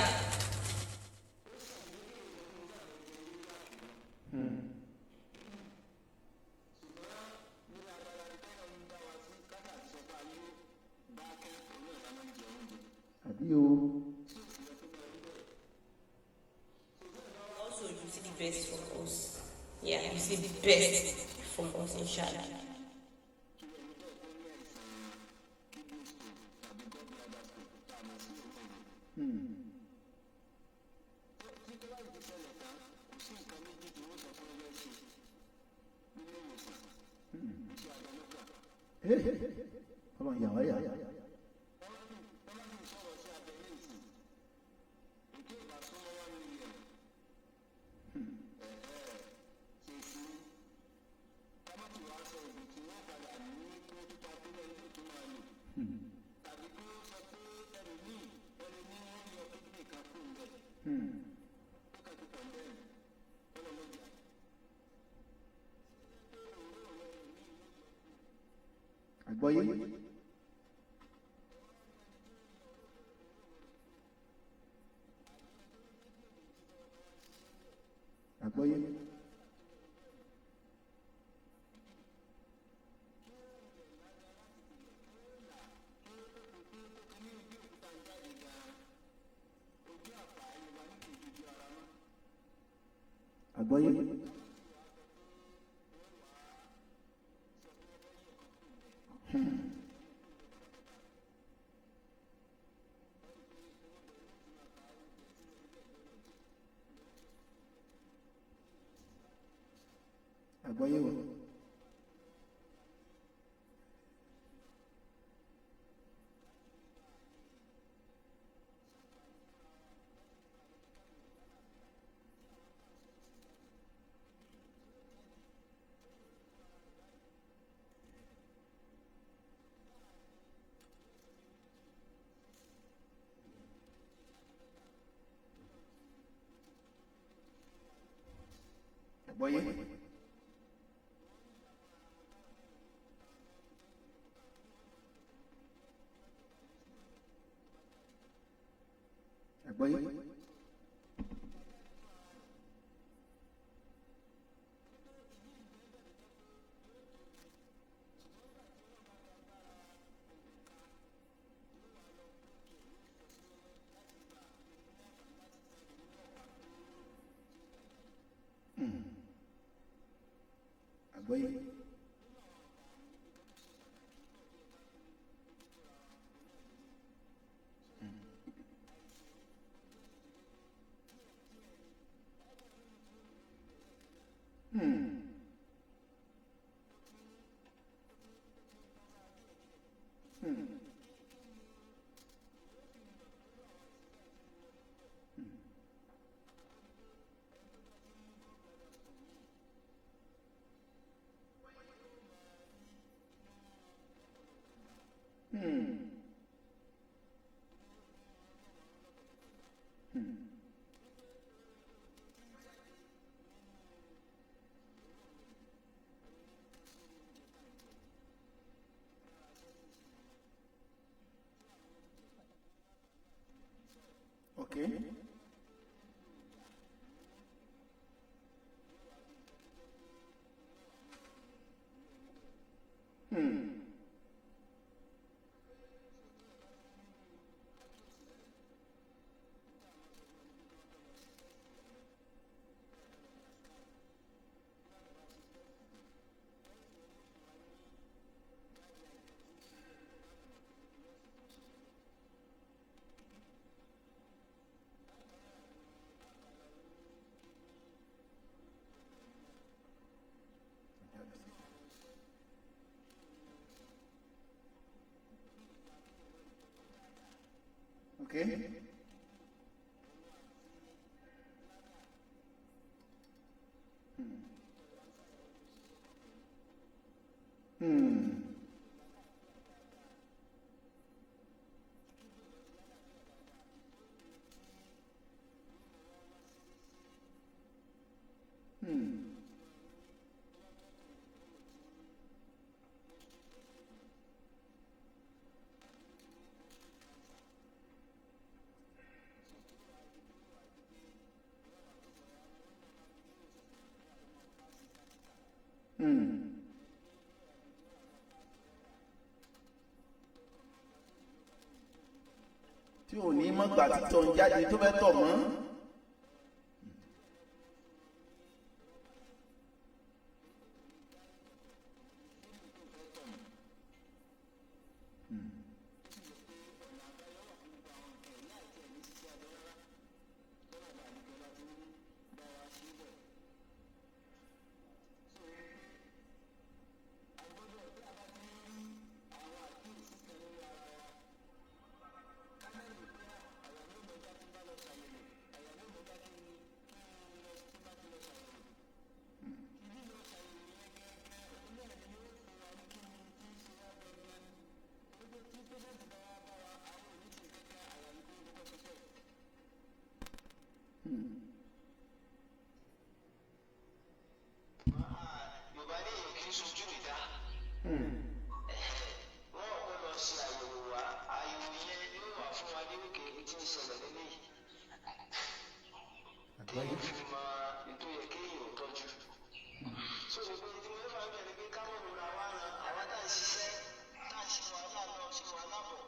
Speaker 2: Àbí o.
Speaker 7: Also, you see the best from us. Yeah, you see the best from us, inshallah.
Speaker 2: Ọlọ́run yà wá yà. Àgbọ́yé. Àgbọ́yé. Àgbọ́yé. Àgbọ́yé o. Àgbọ́yé. Àgbọ́yé. Àgbọ́yé. Okay. Okay. Tí ò ní mọ́ gbà títọ̀ ń jáde tó fẹ́ tọ̀ mọ́.
Speaker 6: Yorùbá ní èèyàn kì í sojú mi dá. Wọ́n kọ́ lọ ṣe àyẹ̀wò wa, àyẹ̀wò yẹn yóò wà fún wa ní òkè tí ń ṣẹlẹ̀ lélẹ́yìí. Èyí fi mọ ètò yẹ kéèyàn ò tọ́jú. So ní pé tí mo fẹ́ fà ń bẹ̀rẹ̀ pé ká mọ̀ lóra wa ran àwa tá à ń ṣiṣẹ́, tá à ń ṣe wàhálà lọ, ṣe wàhálà bọ̀.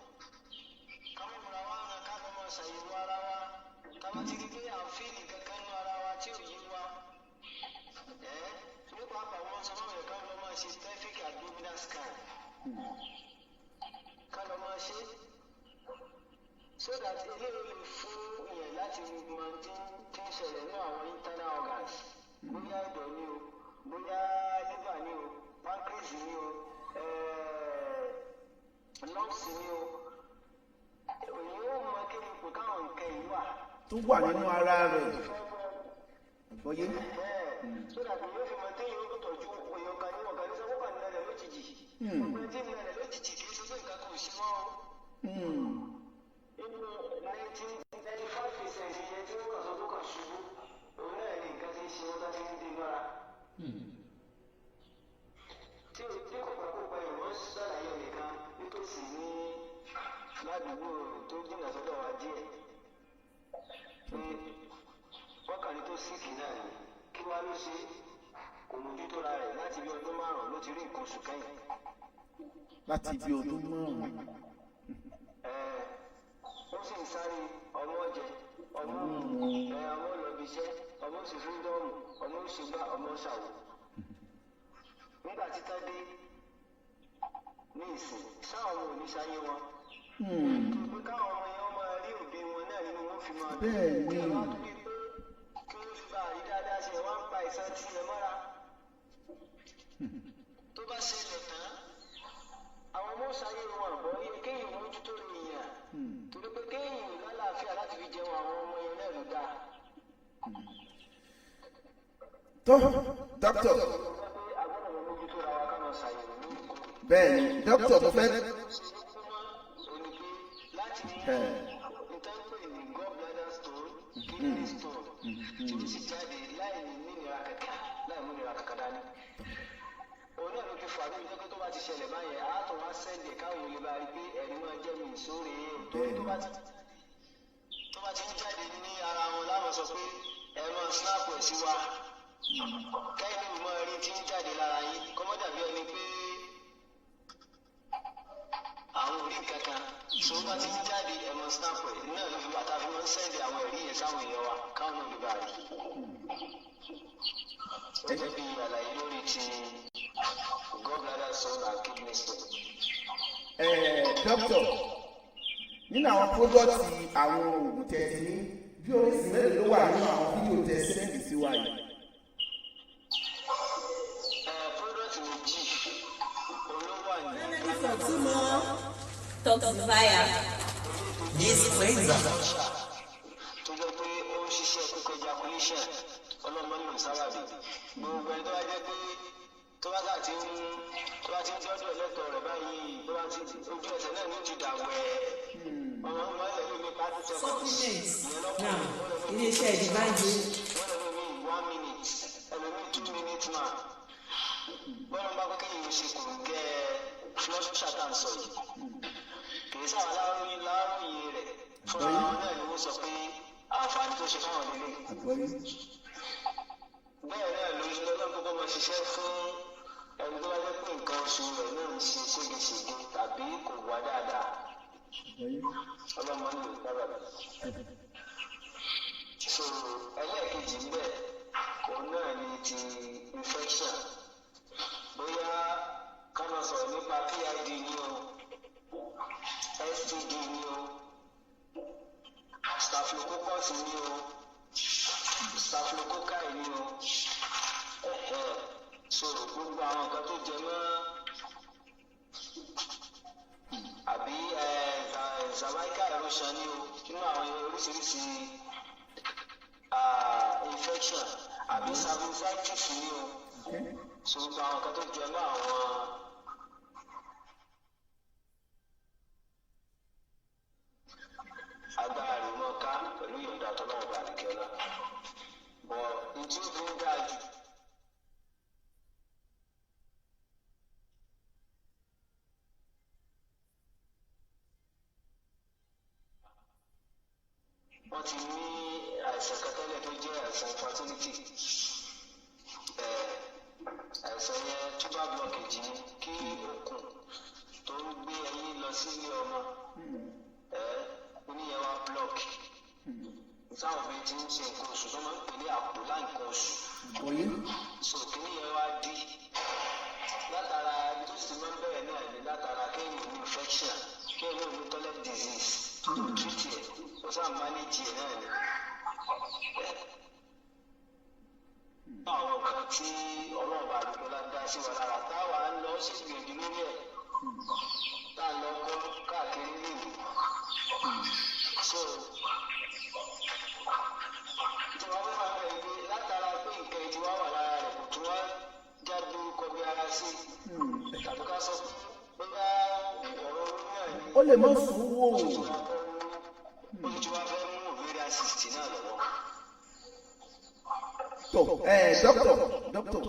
Speaker 6: Ká mọ̀ lóra wa ran ká lọ máa ṣàyẹ̀wò ara wa. Ká bá ti rí pé à ń fíìlì kankan nú ara wa tí ò yé wa. Ẹ́ nípa àpàwọn sọ fún mi ká lọ máa ṣe pelvic abdominal scan, ká lọ máa ṣe so that eléyìí lè fún yẹn láti mọ tí ń ṣẹlẹ̀ ní àwọn internal organs, bóyá ẹ̀dọ̀ ni o, bóyá liver ni o, pancreas ni o, lungs ni o, òyìn ó mọ kí ni ipò táwọn nǹkan yìí wà
Speaker 2: tó wà nínú ara rẹ̀ àgbọ́yé.
Speaker 6: So that yóò fi mọ téèyàn ó tọ́jú èèyàn kan ní ọ̀gá ní sọ́kọ́ kan nílẹ̀ lójijì. Gbogbo ẹni tí ń nílẹ̀ lójijì kì í ṣe pé nǹkan kan ò ṣe wọ́n o. Inú 95% yẹn tí wọ́n kàn sọ tó kàn ṣubú, òun náà ní nǹkan tí ń ṣe wọ́n tó ti ń dé mọ́ra. Tí o tí kò pẹ́ kó pẹ́ ìwọ́n ṣàlàyé nìkan nítòsí ní ládùúgbò tó jìnnà sọ́dọ̀ wa díẹ̀. Pé wọ́n kàn ní tó síkì náà ni, kí wá ló ṣe? Kò mójútó ra rẹ̀. Láti bí ọdún 5 ló ti rí nǹkan oṣù kẹ́yìn.
Speaker 2: Láti bí ọdún 5.
Speaker 6: Ẹ ó sì ń sáré, ọmọ jẹ, ọmọ mu, ẹ ọmọ lọ bí iṣẹ́, ọmọ sì fírídọ́ọ̀mù, ọmọ sì gbá, ọmọ ṣàwò. Nígbà títà dé ní ìsìn sáwọn ọmọ ò ní ṣayé wọn pé káwọn ọmọ yẹn máa rí òbí wọn náà nínú wọn fi máa dùn.
Speaker 2: Bẹ́ẹ̀ ni.
Speaker 6: Kí wọ́n á torí pé kí wọ́n fi bá àrí dáadáa ṣe wá ń pa ìsan tí ẹ mọ́ra. Tó bá ṣẹlẹ̀ tán, àwọn ọmọ ṣayé wọn àbọ̀ yẹ kéèyàn mójútó nìyẹn, torí pé kéèyàn lálàáfíà láti fi jẹun àwọn ọmọ yẹn náà ló dáa.
Speaker 2: Tó dókítà.
Speaker 6: Ó sọ pé a gbọ́dọ̀ mọ mójútó ra wa, ká máa ṣàyẹ̀wò lóòrèkóòrè.
Speaker 2: Bẹ́ẹ̀ ni dókítà, mo fẹ́.
Speaker 6: Ó ní pé láti mú nǹkan pè ní gallbladder stone, kidney stone, tí ó sì jáde láì ní nínira kankan, láì mú nira kankan dání. Òun náà ló fi fà lórí pé tó bá ti ṣẹlẹ̀ báyẹn, á tún wá send ẹ̀ káwọn èèyàn lè bá rí pé ẹ̀rí máa jẹ́ mi ìsóre, torí tó bá ti ń jáde ní ara wọn láwọn sọ pé ẹ máa snap ẹ̀ sí wa, kẹ́yìn ní máa rí tí ń jáde lára yín, kọ́mọ́ dàbí ẹni pé àwọn orí kankan tó bá ti ń jáde, ẹ máa snap ẹ̀ náà ló fi bàtà fi máa ń send àwọn ẹ̀rí yẹn sáwọn èèyàn wa káwọn náà lè bá rí. Ó jẹ́ bí àlàyé lórí ti gallbladder stone and kidney stone.
Speaker 2: Dókítà, nínú àwọn product, àwọn oògùn tẹ́ ti ní, bí oríṣi mélòó ló wà nínú àwọn fídíò tẹ́ send sí wa yìí?
Speaker 6: Product méjì ló wà ní.
Speaker 8: Remedy for two more.
Speaker 7: Toxivia.
Speaker 4: Disclaimer.
Speaker 6: Tó jẹ́ pé ó ń ṣiṣẹ́ quick ejaculation, ọlọ́mọ nínú sábàbí gbogbo ẹni tó bá jẹ́ pé tó bá sà ti ń tó bá ti ń tọ́jú ẹlẹ́tọ̀ọ́ rẹ̀ báyìí, tó bá ti ojú ẹsẹ̀ náà ní ó ti dàwẹ̀ ọmọ ọmọ ẹlẹ́mi 30 seconds.
Speaker 8: Supplements now, iléeṣẹ́ Divine Green.
Speaker 6: Wọ́n lè lómi 1 minute, ẹlòmíì 2 minutes man. Bọ́lá ń bá pé kéèyàn ṣe kò ń gẹ́ flush tá à ń sọ yìí, kì í sáwọn aláròyìn rẹ̀ fúnra wọn náà ni wọ́n sọ pé àǹfààní tó ṣe fáwọn lélẹ̀. Bẹ́ẹ̀ náà ló ń lọ́nà kókó máa ṣiṣẹ́ fún ẹni tó bá jẹ́ pé nǹkan oṣù rẹ̀ náà ń ṣe ségesège tàbí kò wá dáadáa. Ọlọ́mọ ní ìgbàgbọ́. So ẹlẹ́ẹ̀kejì ń bẹ̀, òun náà ni ti infection, bóyá ká máa sọ̀rọ̀ nípa PID ni o, STD ni o, staphylococcus ni o, staphylococci ni o, ẹ̀hẹ́. So gbogbo àwọn nǹkan tó jẹ mọ́ àbí cervical erosion ni o, nínú àwọn oríṣiríṣi infection, àbí cervicitis ni o. So gbogbo àwọn nǹkan tó jẹ mọ́ àwọn agbára rẹ̀ mọ́ ká pẹ̀lú ìyọ̀ǹda tọ́lọ́wọ́ bá àdìgẹ́lá bọ̀ ní tí ó fi ń dáa jù. Wọ́n ti ní àìsàn kan tẹ́lẹ̀ tó jẹ́ àìsàn infertility. Àìsàn yẹn, tuber blockage ni, kí okùn tó ń gbé ẹyin lọ sílé ọmọ oníyẹn wá block. Táwọn obìnrin ti ń ṣe nǹkan oṣù tó máa ń pè ní àpò láì nǹkan oṣù, so kíní yẹn wá dí. Látara ibi tó sì ti máa ń bẹ̀rẹ̀ náà ni látara kéèyàn ní infection, kéèyàn ní toilet disease tó treat ẹ̀, kò sáà manage ẹ̀ náà ni. Àwọn nǹkan tí ọlọ́run bá dúpẹ́ lá dá sí wa lára táwa ń lọ sí ìgbìyànjú lórí ẹ̀, tá a lọ kọ́ káàkiri nílùú. So tí wọ́n fẹ́ máa bẹ̀rẹ̀ pé látara pé nǹkan ìdí wá wà lára rẹ̀, kò tún wá jáde kọbi ara sí i, tàbí ká sọ pé bóyá ọ̀rọ̀ orí náà ni.
Speaker 2: Ó lè mọ̀ sùn wò.
Speaker 6: Ó ti wá fẹ́ mú ovarian cyst náà lọ́wọ́.
Speaker 2: Tó ẹ, doctor,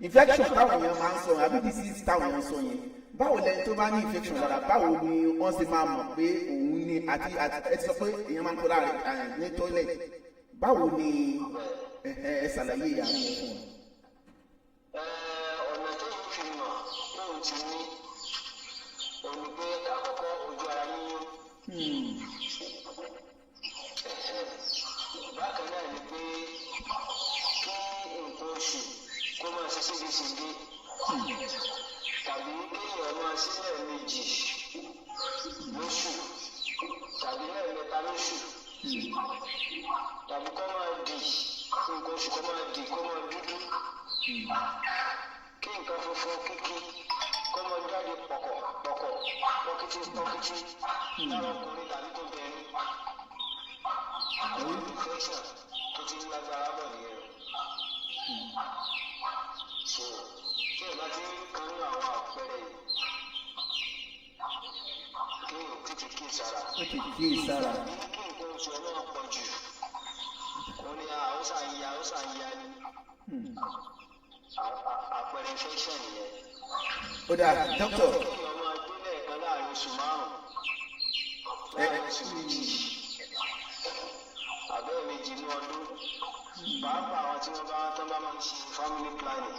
Speaker 2: infection táwọn èèyàn máa ń sọ àbí disease táwọn èèyàn sọ yẹn, báwo lẹni tó bá ní infection lára, báwo ni wọ́n ṣe máa mọ̀ pé òun ní? Àti ẹ ti sọ pé èèyàn máa ń kó lára ẹ ní toilet, báwo ni ẹ ṣàlàyé àwọn yẹn fún wọn?
Speaker 6: Ọ̀nà tó yóò fi mọ̀ lóun ti ní òun ni pé àkọ́kọ́, ojú ara yíyún. Bákan náà ni pé kí nǹkan oṣù kó máa ṣe ségesège, tàbí kéèyàn máa ṣe lẹ́ẹ̀mejì lóṣù tàbí lẹ́ẹ̀mẹ́ta lóṣù, tàbí kó máa dì, nǹkan oṣù kó máa dì, kó máa dúdú, kí nǹkan funfun kíkí kó máa jáde pọ̀kọ̀ pọ̀kọ̀, pọ́kítí pọ́kítí, lára ọkùnrin tàbí tó bẹ̀rẹ̀. Àwọn infection tó ti ń lágbára bọ̀ nìyẹn. So tí ẹ bá ti ń kan nínú àwọn àpẹẹrẹ yìí, kí o tètè kí sára.
Speaker 2: Ó ti kíyè sára.
Speaker 6: Tàbí kí nǹkan oṣù ẹ náà pọ̀ jù, òun ni àwòsàn ń ya, àwòsàn ń ya ni. Àpẹẹrẹ infection nìyẹn.
Speaker 2: Ó dáa, doctor.
Speaker 6: Kéèyàn máa gbé lẹ́ẹ̀kan láàrin oṣù 5, láàrin oṣù 2 àbẹ́ méjì ní ọdún, pàápàá àwọn tí wọ́n bá tán bá máa ń ṣe family planning.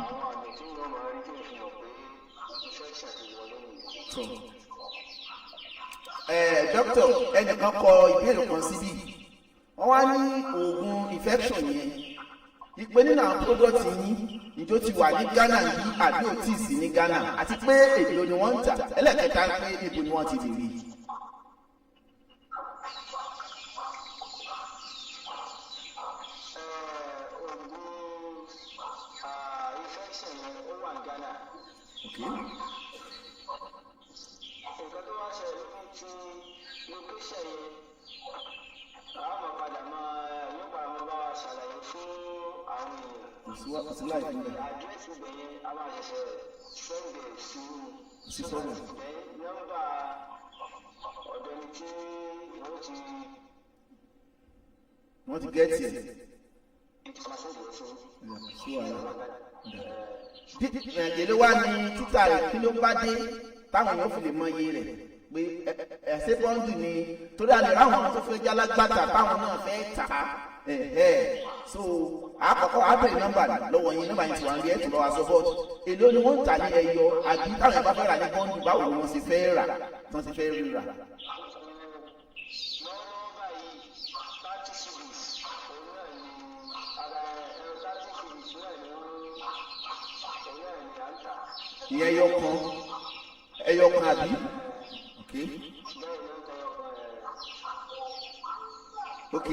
Speaker 6: Àwọn àmì tí wọ́n máa rí tí wọ́n fi mọ̀ pé infection ti wọlé nìyẹn.
Speaker 2: Tó ẹ, doctor, ẹnìkan kọ ìbéèrè kan síbí, wọ́n wá ní oògùn infection yẹn, ìpè nínú àwọn product yín, ìjọ ti wà ní Ghana bí àbí ò tí ì sí ní Ghana, àti pé èlò ni wọ́n ń tà? Ẹlẹ́kẹta, pé ibo ni wọ́n ti lè rí i?
Speaker 6: Oògùn infection. Nǹkan tó wá ṣẹlẹ̀ lórí ti location yẹn, a máa padà máa yóò padà máa bá wa ṣàlàyé fún àwọn èèyàn.
Speaker 2: Kò sí láì fún bẹ́ẹ̀.
Speaker 6: Àdírẹ́sì ibẹ̀ yẹn a máa ṣẹ̀ṣẹ̀ send ẹ̀ sí i.
Speaker 2: Kò sí problem.
Speaker 6: Then nọ́mbà ọ̀dọ̀ ẹni tí wọ́n ti
Speaker 2: Wọ́n ti get ẹ̀.
Speaker 6: máa send ẹ̀ sí.
Speaker 2: Sí wàhálà. Èló wá ní títà rẹ̀? Kí ló bá dé táwọn èèyàn fi lè mọ iye rẹ̀ pé ẹ̀sẹ̀ bọ́ǹdù ni? Torí àlè ráwọn tó fẹ́ jálágbàtà táwọn náà fẹ́ tà á. So àkọ́kọ́ àbẹ̀rẹ̀ nọ́mbà lọ́wọ́ yín. Nọ́mbà yín ti wà ń rí ẹ̀ tó lọ́wọ́ aṣọ bọ́ọ̀dù. Èló ni wọ́n ń tà ní ẹyọ, àbí táwọn èèyàn bá fẹ́ rà ní bọ́ǹdù, báwo ni wọ́n ṣe fẹ́ rà tí wọ́n ṣe fẹ́ rí rà?
Speaker 6: Lọ́wọ́lọ́wọ́ báyìí, 30 cedis òun náà ni ara ẹ̀rọ, 30 cedis náà ni òun náà ni à ń tà.
Speaker 2: Ìyẹn ẹyọ kan, ẹyọ kan, àbí? Ok.
Speaker 6: Bẹ́ẹ̀ ni ó ń tọrọ kan ẹ̀.
Speaker 2: Ok,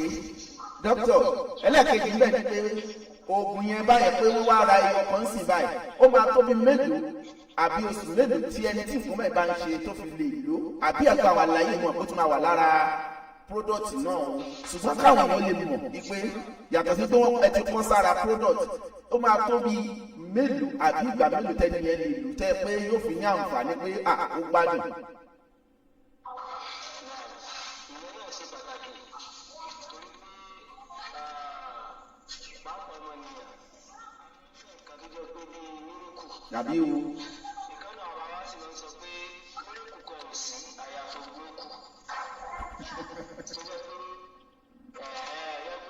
Speaker 2: doctor, ẹlẹ́ẹ̀kejì ń bẹ̀ ni pé oògùn yẹn báyẹn, pé wọ́n wá ra ẹyọ kan sí báyìí, ó máa tó bí mélòó àbí oṣù mélòó tí ẹni tí nǹkan bẹ́ẹ̀ bá ń ṣe tó fi lè lò? Àbí ẹ̀kọ́ àwọn àlàyé wọn ó tún máa wà lára product náà o, ṣùgbọ́n káwọn èèyàn lè mọ̀ wípé yàtọ̀ sí pé wọ́n ẹ ti kọ́ sára product, ó máa tó bí mélòó àbí ìgbà mélòó tẹ́ni yẹn lè lò tẹ́ pé yóò fi ní àǹfààní pé à ó gbádùn?
Speaker 6: Ìyẹn náà ṣe pàtàkì torí pé pàápàá ọmọnìyàn fẹ́ nǹkan tó jẹ́ pé bíi miracle.
Speaker 2: Tàbí o.
Speaker 6: Ìkan náà àwọn bàbá sì máa ń sọ pé miracle kan ò sí àyàfi ogún kù. Tó jẹ́ pé ẹ̀ẹ́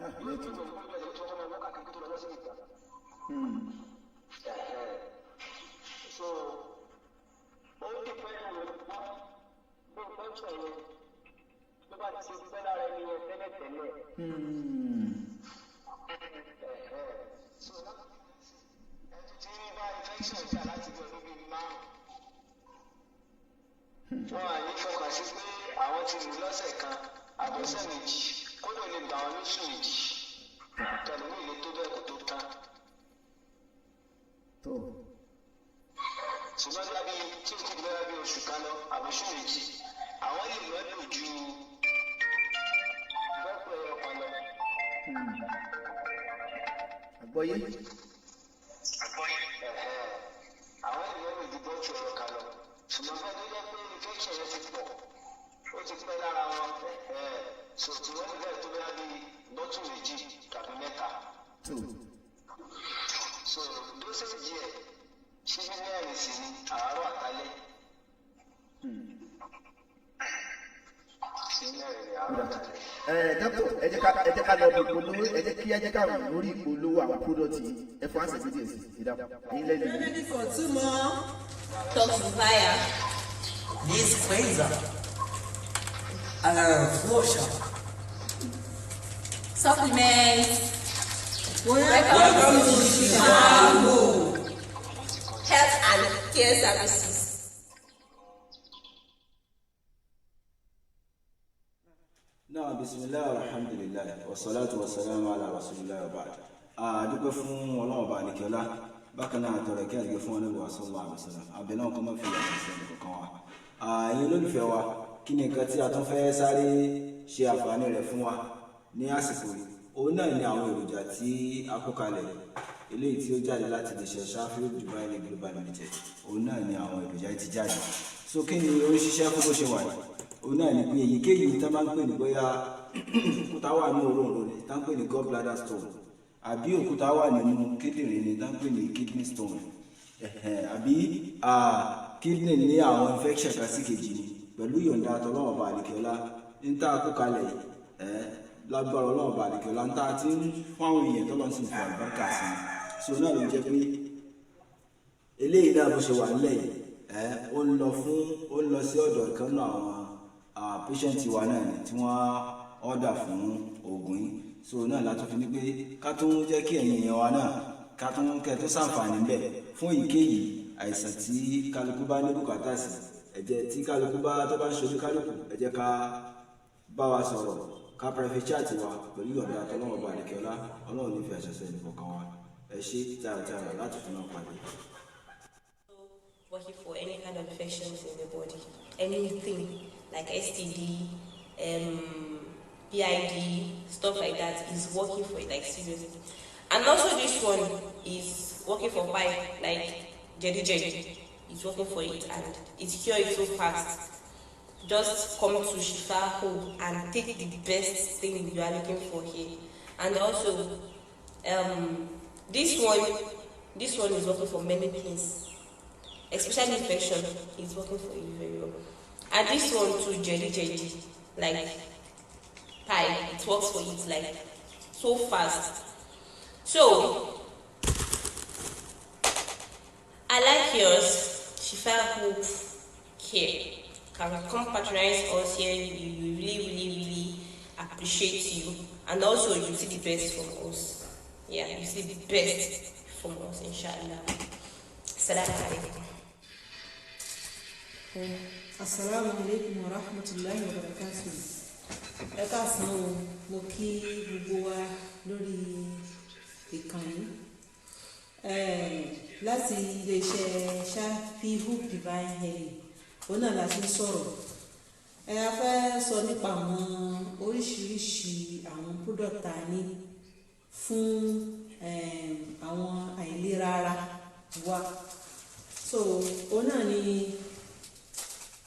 Speaker 2: Ah, network.
Speaker 6: So ó depend lórí bí infection yẹn tó bá ti pẹ́ lára ẹni yẹn tẹ́lẹ̀tẹ́lẹ̀. So ẹni tí ń bá infection jà láti bí ọdún bíi 5, wọn à ní fọkàn sí pé àwọn ti lò lọ́sẹ̀ kan àbọ̀sẹ̀ 2, kódà lè gbà wọn lóṣù 2 tẹ̀lé ìlú tó bẹ́ẹ̀ kó tó tán.
Speaker 2: Tó.
Speaker 6: Ṣùgbọ́n bí tí o ti bẹ́rẹ̀ bí oṣù kan lọ àbóṣù 2, àwọn lè mọ́ lò ju bọ́pọ̀ ẹyọ kan lọ.
Speaker 2: Àgbọ́yé.
Speaker 6: Ẹ̀hẹ́n. Àwọn lè mọ́ lò ju bọ́pọ̀ ẹyọ kan lọ. Ṣùgbọ́n bẹ́ẹ̀ tó jẹ́ pé infection yẹn ti pọ̀, ó ti pẹ́ lára wọn, ẹ̀hẹ́n. So tí wọ́n lè bẹ́ẹ̀ tó bẹ́ẹ̀ bí bọ́tù 2 tàbí 3.
Speaker 2: Tó.
Speaker 6: So dosage ẹ̀, ṣíbí 4 sí ní àárọ̀ àtàlẹ́. Ṣíbí 4 ní àárọ̀ àtàlẹ́.
Speaker 2: Ẹ dókítà, ẹ jẹ́ ká lọ bí ìpolówó. Ẹ jẹ́ ká rìn lórí ìpolówó àwọn product yìí. Ẹ fún àṣẹ díẹ̀ sí ìdáhùn ẹ̀yin lẹ́nu.
Speaker 8: Remedy for two more.
Speaker 7: Talk to fire.
Speaker 3: This cleanser, flusher.
Speaker 7: Supplements.
Speaker 8: Welcome to Chicago.
Speaker 7: Health and care services.
Speaker 5: Náà, bisimilahi, alhamdulilayi, wasalaatu wasalaamu ala rasulillah wa ba'd. A dúpẹ́ fún Ọlọ́run ọba àlekẹ́lá. Bákan náà, tọrọ kí àdìgẹ́ fún Ànábì wa sallallahu alaihi wasallam. Abẹ náà kọ́ mọ́ fi àṣà sí ẹnì kọ̀ọ̀kan wa. Ẹ̀yin olólùfẹ́ wa, kí ni nǹkan tí a tún fẹ́ sáré ṣe àǹfààní rẹ̀ fún wa ní àsìkò yìí? Òun náà ni àwọn èròjà tí a kó kalẹ̀, eléyìí tí ó jáde láti lè ṣe Shafiu Dubai Global Limited. Òun náà ni àwọn èròjà yìí ti jáde. So kí ni ó ń ṣiṣẹ́ fún bó ṣe wà yìí? Òun náà ni pé èyíkéyìí tá máa ń pè ní bóyá òkúta wà ní òróǹro ni tá ń pè ní gallbladder stone, àbí òkúta wà nínú kíndìnrín ni tá ń pè ní kidney stone, àbí kidney ní àwọn infection kan sí kejì ni, pẹ̀lú ìyọ̀ǹda tọlọ́run ọba àlìkẹ́ọ́lá ní tá a kó kalẹ̀ ẹ̀, lágbára Ọlọ́run ọba àlìkẹ́ọ́lá ní tá a ti ń fún àwọn èèyàn tọ́lọ́run sì ń fi àlùbáríkà sí i. So náà ló jẹ́ pé eléyìí náà, bó ṣe wà nílẹ̀ yìí, ẹ ó ń lọ fún ó ń lọ sí ọ̀dọ̀ ìkan náà àwọn patient wa náà ni tí wọ́n order fún oògùn yìí. So náà la tún fi ní pé ká tún jẹ́ kí ẹ̀yin èèyàn wa náà ká tún kẹ́ tó ṣàǹfààní bẹ́ẹ̀ fún èyíkéyìí àìsàn tí kálukú bá ní bùkátà sí. Ẹ̀jẹ̀ tí kálukú bá tó bá ń ṣojú kálukú, ẹ jẹ́ ká bá wa sọ̀rọ̀, ká private chat wa. Pẹ̀lú ìyọ̀ǹda tọ́lọ́run ọba àdìkẹ́ọ́lá, Ọlọ́run ní fi àṣẹ sẹ́yìn kọ̀ọ̀kan wa.
Speaker 9: Ẹ ṣé tààràtààrà láti fi máa pàdé.
Speaker 7: Working for any kind of infections in the body, anything like STD, PID, stuff like that is working for it, like seriously. And also this one is working for pipe, like Jedi Jedi is working for it and it cure it so fast. Just come to Shifa Home and take the best thing you are looking for here. And also, this one is working for many things, especially infection is working for you very well. And this one too, jelly jelly, like pie, it works for it like so fast. So I like yours. Shifa Hope Care can come patronize us here. We really, really, really appreciate you, and also you see the best from us. Yeah, you see the best from us, inshallah. Assalamu alaikum.
Speaker 8: Asalaamu aleykum wa rahmatulahi wa barakatuh. Ẹ káàsán o, mo kí gbogbo wa lórí ìkànnì láti iléeṣẹ́ Shafihu Divine Healing. Òun náà la ti ń sọ̀rọ̀. Ẹ a fẹ́ sọ nípa àwọn oríṣiríṣi àwọn product tá a ní fún àwọn àìlera ara wa. So òun náà ni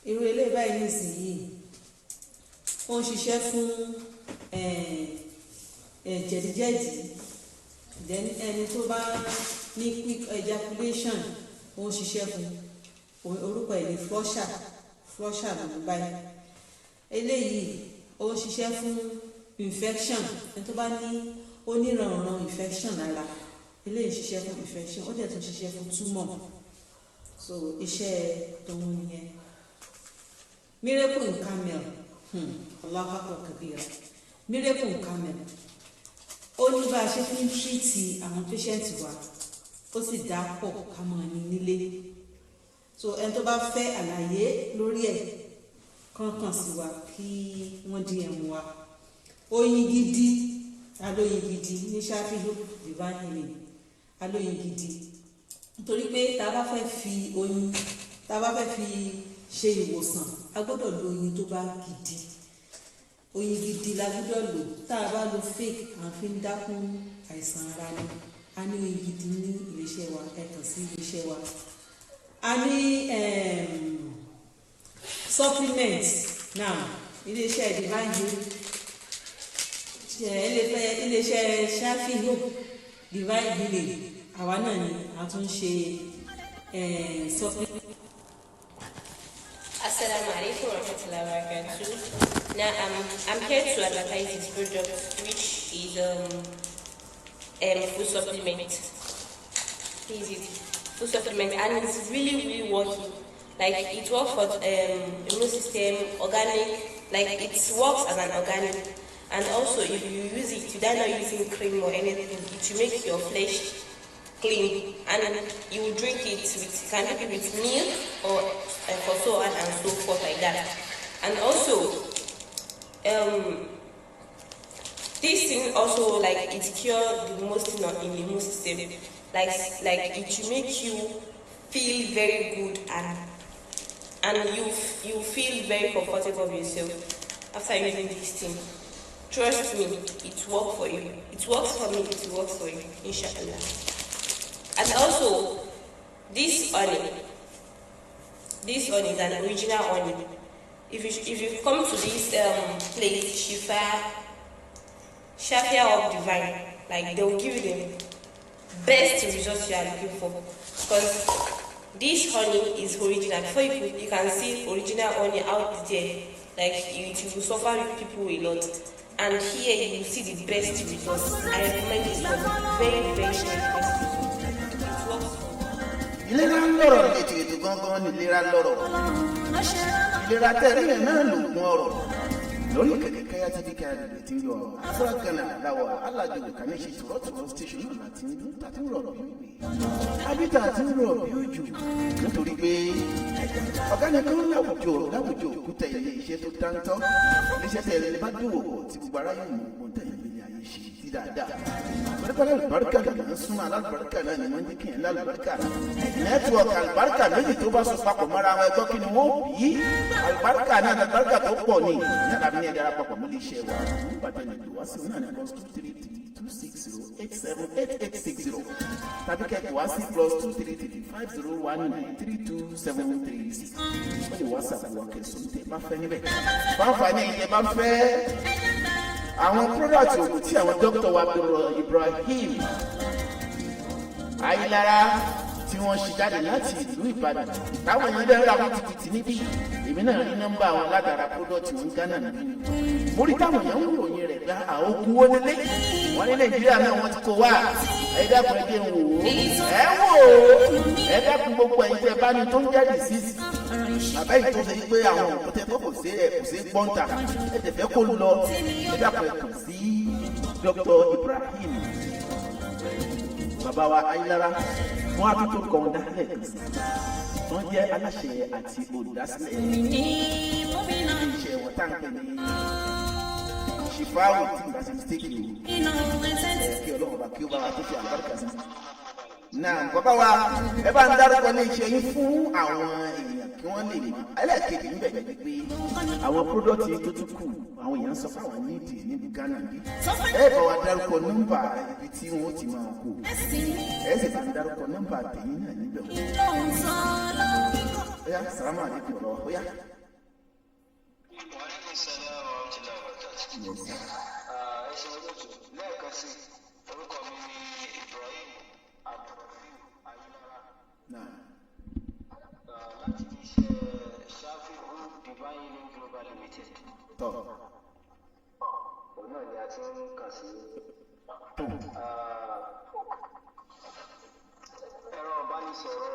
Speaker 8: irú eléyìí báyìí nísìnyìí. Ó ń ṣiṣẹ́ fún jẹ̀díjẹ̀dí, then ẹni tó bá ní quick ejaculation, ó ń ṣiṣẹ́ fún. Orúkọ ẹ̀ ní flusher. Flusher ló ń báyìí. Eléyìí ó ń ṣiṣẹ́ fún infection. Ẹni tó bá ní oníranran infection lára, eléyìí ń ṣiṣẹ́ fún infection, ó dẹ̀ tún ṣiṣẹ́ fún tumor. So iṣẹ́ tòun nìyẹn. Miracle in camel, Allahu akbar kabira. Miracle in camel, ó ní bá a ṣe fi ń treat àwọn patient wa, ó sì dá pọ̀ ká máa ní nílé. So ẹni tó bá fẹ́ àlàyé lórí ẹ̀, kàn kàn sí wa kí wọ́n DM wa. Oyin gidi, alóyin gidi ní Shafihu Divine Healing, alóyin gidi, nítorí pé tá a bá fẹ́ fi oyin, tá a bá fẹ́ fi ṣe ìwòsàn, a gbọ́dọ̀ lo oyin tó bá gidi. Oyin gidi la gbọ́dọ̀ lò. Tá a bá lo fake, à ń fi ń dákún àìsàn ara ni. A ní oyin gidi ní iléeṣẹ́ wa. Ẹ kàn sí iléeṣẹ́ wa. A ní supplement now. Iléeṣẹ́ Divine Healing, iléeṣẹ́ Shafihu Divine Healing, àwa náà ni a tún ṣe supplement.
Speaker 7: Assalamu alaikum warahmatullahi wabarakatuh. Now I'm here to advertise this product, which is food supplement. Is it food supplement, and it's really really working. Like it works for immune system, organic. Like it works as an organic, and also if you use it without not using cream or anything, it will make your flesh clean, and you will drink it with, can drink it with milk or for so on and so forth like that. And also this thing also, like it cure the most thing in the immune system. Like it will make you feel very good and you feel very comfortable with yourself after using this thing. Trust me, it works for you. It works for me. It works for you, inshallah. And also, this honey, this one is an original honey. If you come to this place, Shifa Shafia of Divine, like they will give you the best results you are looking for, because this honey is original. Before you can see original honey out there, like it will suffer with people a lot, and here you will see the best results. I recommend this one very very very best result. It works for
Speaker 2: Ìlera lọ́rọ̀ ètò. Ètò gangan ní ìlera lọ́rọ̀. Ìlera tẹ̀rí yẹn náà lògùn ọ̀rọ̀. Lórí kẹ̀kẹ́ Káyá TV, Káyá rẹ̀ ti ń yọ afúrákanà láwọ̀ alájò kàníṣe tòrọ́tòrọ́ station náà láti ń dún tàbí rọ̀ bí òwe àbí tá a ti ń rọ̀ bí òjò, nítorí pé ọ̀gá nìkan láwùjọ láwùjọ òkúta. Ilé iṣẹ́ tó dáńtọ́, iléeṣẹ́ tẹ̀lé bá dòwò pọ̀ tí gbogbo aráyé mọ̀ ogun tẹ̀lé ní ayé ṣe tí Dáadáa, torí pé alálùbáríkà lè ń súnmọ́ alálùbáríkà náà ni wọ́n ń jẹ́ kí ẹ̀ lálùbáríkà. Network àlùbáríkà méjì tó bá so papọ̀ mọ́ra wọn, ẹgbọ́ kí ni wọ́n bí? Àlùbáríkà náà, àlùbáríkà tó pọ̀ ní ní àbí ní ẹ̀dára papọ̀ mọ́ lè ṣe wa. Nígbà tẹ́ lè wá sí náà ní +233 260 87 8860, tàbí kẹ́kọ̀ọ́ wá sí +233 501 932 736. Wọ́n lè WhatsApp wa kẹsàn-án tẹ́ bá fẹ́ níbẹ̀. Fáfáà ní ìtẹ́ bá fẹ́ àwọn product ògùn tí àwọn dókítà wa Ibrahim Ayélára tí wọ́n ṣe jáde láti ìlú Ìbàdàn, táwọn èèyàn dẹ́rẹ́ ra wìtìwìtì níbí. Èmi náà rí nọ́mbà wọn látara product wọn Ghana níbí ni mo rí táwọn èèyàn ń ròyìn rẹ̀ gba àwọn ogun wo nílé wọn ní Nàìjíríà náà wọ́n ti kó wá. Ẹ dákun, ẹ jẹ́ ń wò ó, ẹ wò ó. Ẹ dákun, gbogbo ẹ̀yin tẹ́ bá ní tó ń jáde sísì àbẹ́yìn tó ṣe pé àwọn òkú tẹ kó kò sí ẹ kò sí gbọ́ǹta, ẹ tẹ̀ fẹ́ kó lọ, ẹ dákun, ẹ kàn sí Dr. Ibrahim bàbá wa Ayélára. Wọn á tún tó kọ́ wọn dálẹ̀ kan sí, wọ́n jẹ́ aláṣẹ àti olùdásílẹ̀ iṣẹ́ wọn tá à ń pè ní Shifawu, tí n bá ṣe mistake o. Ẹ kí Ọlọ́run bá kí ó bá wa tó fi àlùbáríkà sí. Náà bàbá wa, ẹ bá ń dárúkọ ní iṣẹ́ yín fún àwọn èèyàn kí wọ́n lè mọ̀. Ẹlẹ́ẹ̀kejì ń bẹ̀ ní wípé àwọn product tó tún kù, àwọn èèyàn sọ fún àwọn nídìí níbi Ghana bí. Ẹ bá wa dárúkọ nọ́mbà ibi tí wọ́n ti máa kó, ẹ sì bá ń dárúkọ nọ́mbà tẹ̀yìn náà níbẹ̀ wọ́n. Oya, salamu alaikum bàbá wa, oya.
Speaker 10: Wa alaikum salam wa rahmatullahi wa barakatuh.
Speaker 2: Yes, sir.
Speaker 10: Ah, ẹ ṣe olóòtú. Lẹ́ẹ̀kan sí, orúkọ mi ni Ibrahim Abdulrafiu Ayélára.
Speaker 2: Náà.
Speaker 10: Ah, láti iṣẹ́ Shafi Group Divine Healing Global Limited.
Speaker 2: Tọ́.
Speaker 10: Òun náà ni a ti ń kàn sí.
Speaker 2: Tọ́.
Speaker 10: Ah, ẹ̀rọ ìbánisọ̀rọ̀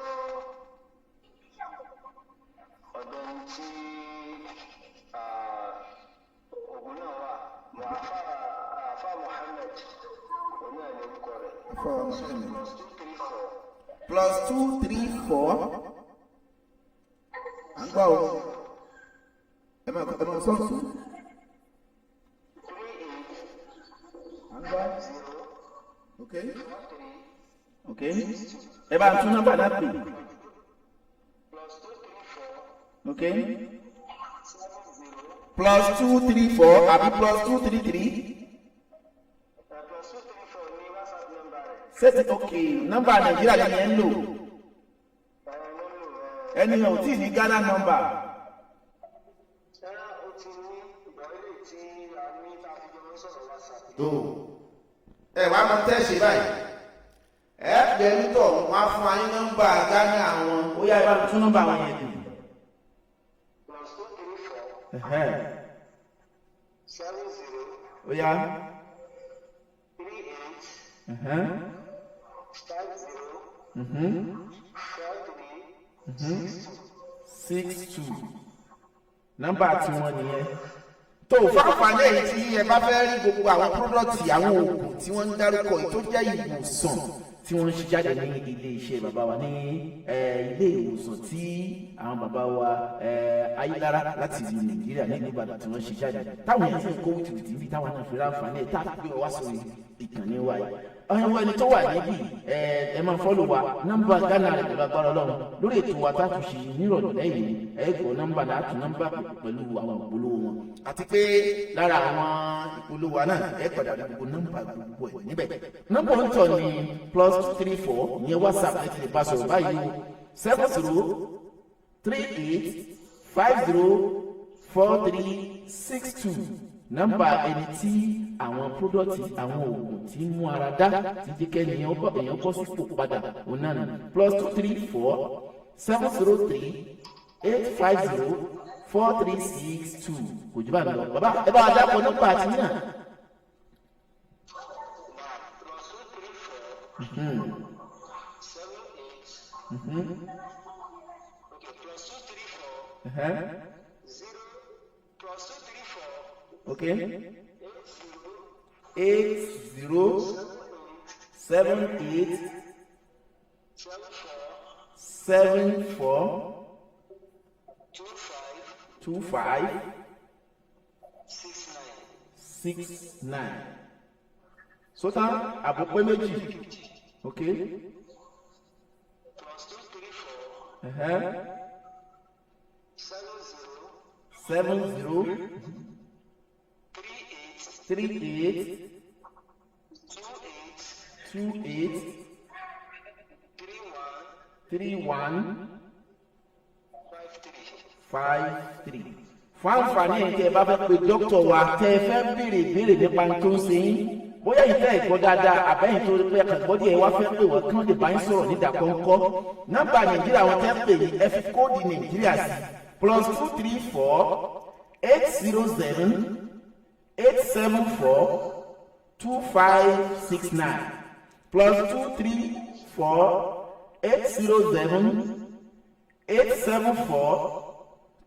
Speaker 10: ọ̀dọ̀ ẹni tí ògùn náà wà, àfà Muhammad, òun náà ní orúkọ rẹ̀.
Speaker 2: Àfà Muhammad.
Speaker 10: +234.
Speaker 2: +234, à ń gbọ́ o, ẹ máa sọ́ọ̀sù.
Speaker 10: 38.
Speaker 2: À ń gbọ́.
Speaker 10: 0.
Speaker 2: Ok.
Speaker 10: 43.
Speaker 2: Ok, ẹ bá ń tún nọ́mbà náà pè.
Speaker 10: +234.
Speaker 2: Ok.
Speaker 10: 70.
Speaker 2: +234 àbí +233?
Speaker 10: +234 ní WhatsApp number rẹ̀.
Speaker 2: Ṣé ok, nọ́mbà Nàìjíríà lẹ́ni ẹ̀ ń lò?
Speaker 10: Ẹ ló ń lò ẹ.
Speaker 2: Ẹni ò tí ì ní Ghana number?
Speaker 10: Ẹ ó ti ní ìgbà ilé tí a ní tá a fi jọ ń sọ̀rọ̀ WhatsApp.
Speaker 2: Tó ẹ wàá mọ tẹ́ ṣe báyìí, ẹ pè é nítọ̀, wọn á fún wa ní nọ́mbà Ghana àwọn. Ó yá, ẹ bá mi tún nọ́mbà àwọn yẹn dùn.
Speaker 10: +234. 70.
Speaker 2: Ó yá.
Speaker 10: 38. 50. 43 62.
Speaker 2: 62, nọ́mbà tiwọn nìyẹn. Tó fáfáàní èyí tí ẹ bá fẹ́ rí gbogbo àwọn product, àwọn oògùn tí wọ́n ń dárúkọ yìí tó jẹ́ ìwòsàn tí wọ́n ń ṣe jáde ní ilé iṣẹ́ bàbá wa ní ilé ìwòsàn tí àwọn bàbá wa Ayélára láti ìlú Nàìjíríà ní ìlú Ìbàdàn tí wọ́n ṣe jáde, táwọn èèyàn sì ń kó wìtìwìtì níbi táwọn náà fi ráǹfààní ẹ̀ tá a fi gbé wá sórí ìkànnì wa yìí. Ọ̀hún ẹni tó wà níbí, ẹ máa follow wa. Nọ́mbà Ghana rẹ̀, pẹ̀lú agbára Ọlọ́run, lórí ètò wa tá a tún ṣe nírọ̀lẹ́ yìí, ẹ gbọ́ nọ́mbà náà, tún nọ́mbà pẹ̀lú àwọn ìpolówó wọn, àti pé lára àwọn ìpolówó wa náà, ẹ padà rí gbogbo nọ́mbà gbogbo ẹ̀ níbẹ̀. Nọ́mbà ń tọ̀ ní +234, ìyẹn WhatsApp, ẹ ti lè bá sọ̀rọ̀ báyìí o, 7038504362. Nọ́mbà ẹni tí àwọn product, àwọn oògùn tí ń mú ara dá, tí jẹ́ kẹ́ni èèyàn bọ́ sípò padà, òun náà nù +234 703 850 4362. Kò jù bá ń lọ. Bàbá, ẹ bá wa dápọ̀ nọ́mbà àti náà.
Speaker 10: +234 78. Okay, +234 0 +234 80.
Speaker 2: 80 78.
Speaker 10: 74.
Speaker 2: 74.
Speaker 10: 25.
Speaker 2: 25.
Speaker 10: 69.
Speaker 2: 69. Sótán àbò pé méjì. Ok.
Speaker 10: +234 70
Speaker 2: 70
Speaker 10: 38
Speaker 2: 38
Speaker 10: 28
Speaker 2: 28
Speaker 10: 31
Speaker 2: 31
Speaker 10: 53.
Speaker 2: 53. Fún àǹfààní ẹ̀yin tẹ́ ẹ bá fẹ́ pe dókítà wa, tẹ́ ẹ fẹ́ béèrè ìbéèrè nípa ohun tó ń ṣe yín, bóyá yìí tẹ́ ẹ gbọ́ dáadáa àbẹ́yìn tó pé ẹ̀kan gbọ́ díẹ̀ wá fẹ́ pè wọ́n kí wọ́n lè bá yín sọ̀rọ̀ nídàkọ́ńkọ́. Nọ́mbà Nàìjíríà wọn tẹ́ pè yín, ẹ fi code Nàìjíríà sí +234 807 874 2569, +234 807 874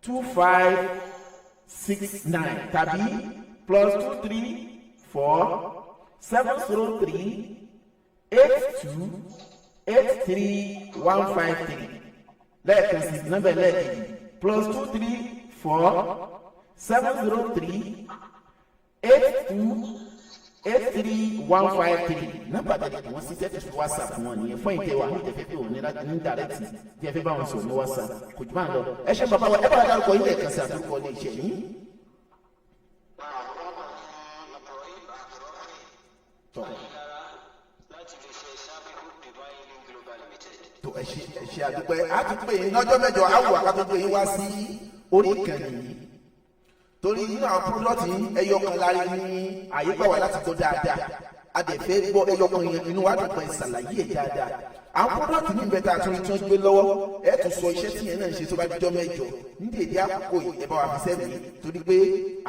Speaker 2: 2569 tàbí +234 703 82 83 153. Lẹ́ẹ̀kan sí nọ́mbà ẹlẹ́ẹ̀kejì, +234 703 82 83 153. Nọ́mbà tẹ̀lé kí wọ́n sí tẹ́tí fi WhatsApp wọn nìyẹn fún ìtẹ̀wá ní ìtẹ̀fẹ́ pé òun ní direct tí ẹ fẹ́ bá wọn sọ̀rọ̀ ní WhatsApp. Kò jù bá ń lọ. Ẹ ṣe bàbá wa, ẹ bá wa dárúkọ yín lẹ́ẹ̀kan sí àdúgbò ilé iṣẹ́ yín.
Speaker 10: Orúkọ mi ni Ibrahim Abdulrafi
Speaker 2: Tọ́.
Speaker 10: Ayélára láti iléeṣẹ́ Sabihu Divine Healing Global Limited.
Speaker 2: Tó, ẹ ṣe, ẹ ṣe, àdúpẹ́. Á tún pè yín lọ́jọ́ mẹ́jọ, á wù àkàtúntò pè yín wá sí orí ìkànnì yìí torí nínú àwọn product yìí, ẹyọ kan lára ní àyè gbà wá láti gbọ́ dáadáa. A dẹ̀ fẹ́ gbọ́ ẹyọ kan yẹn, inú wa dùn pé ṣàlàyé ẹ̀ dáadáa. Àwọn product ní ìbẹ́ta àtúntò tí wọ́n gbé lọ́wọ́, ẹ tún sọ iṣẹ́ tí yẹn náà ń ṣe tó bá dijọ́ mẹ́jọ ní dèédé àkókò yìí. Ẹ bá wa fi sẹ́mi torí pé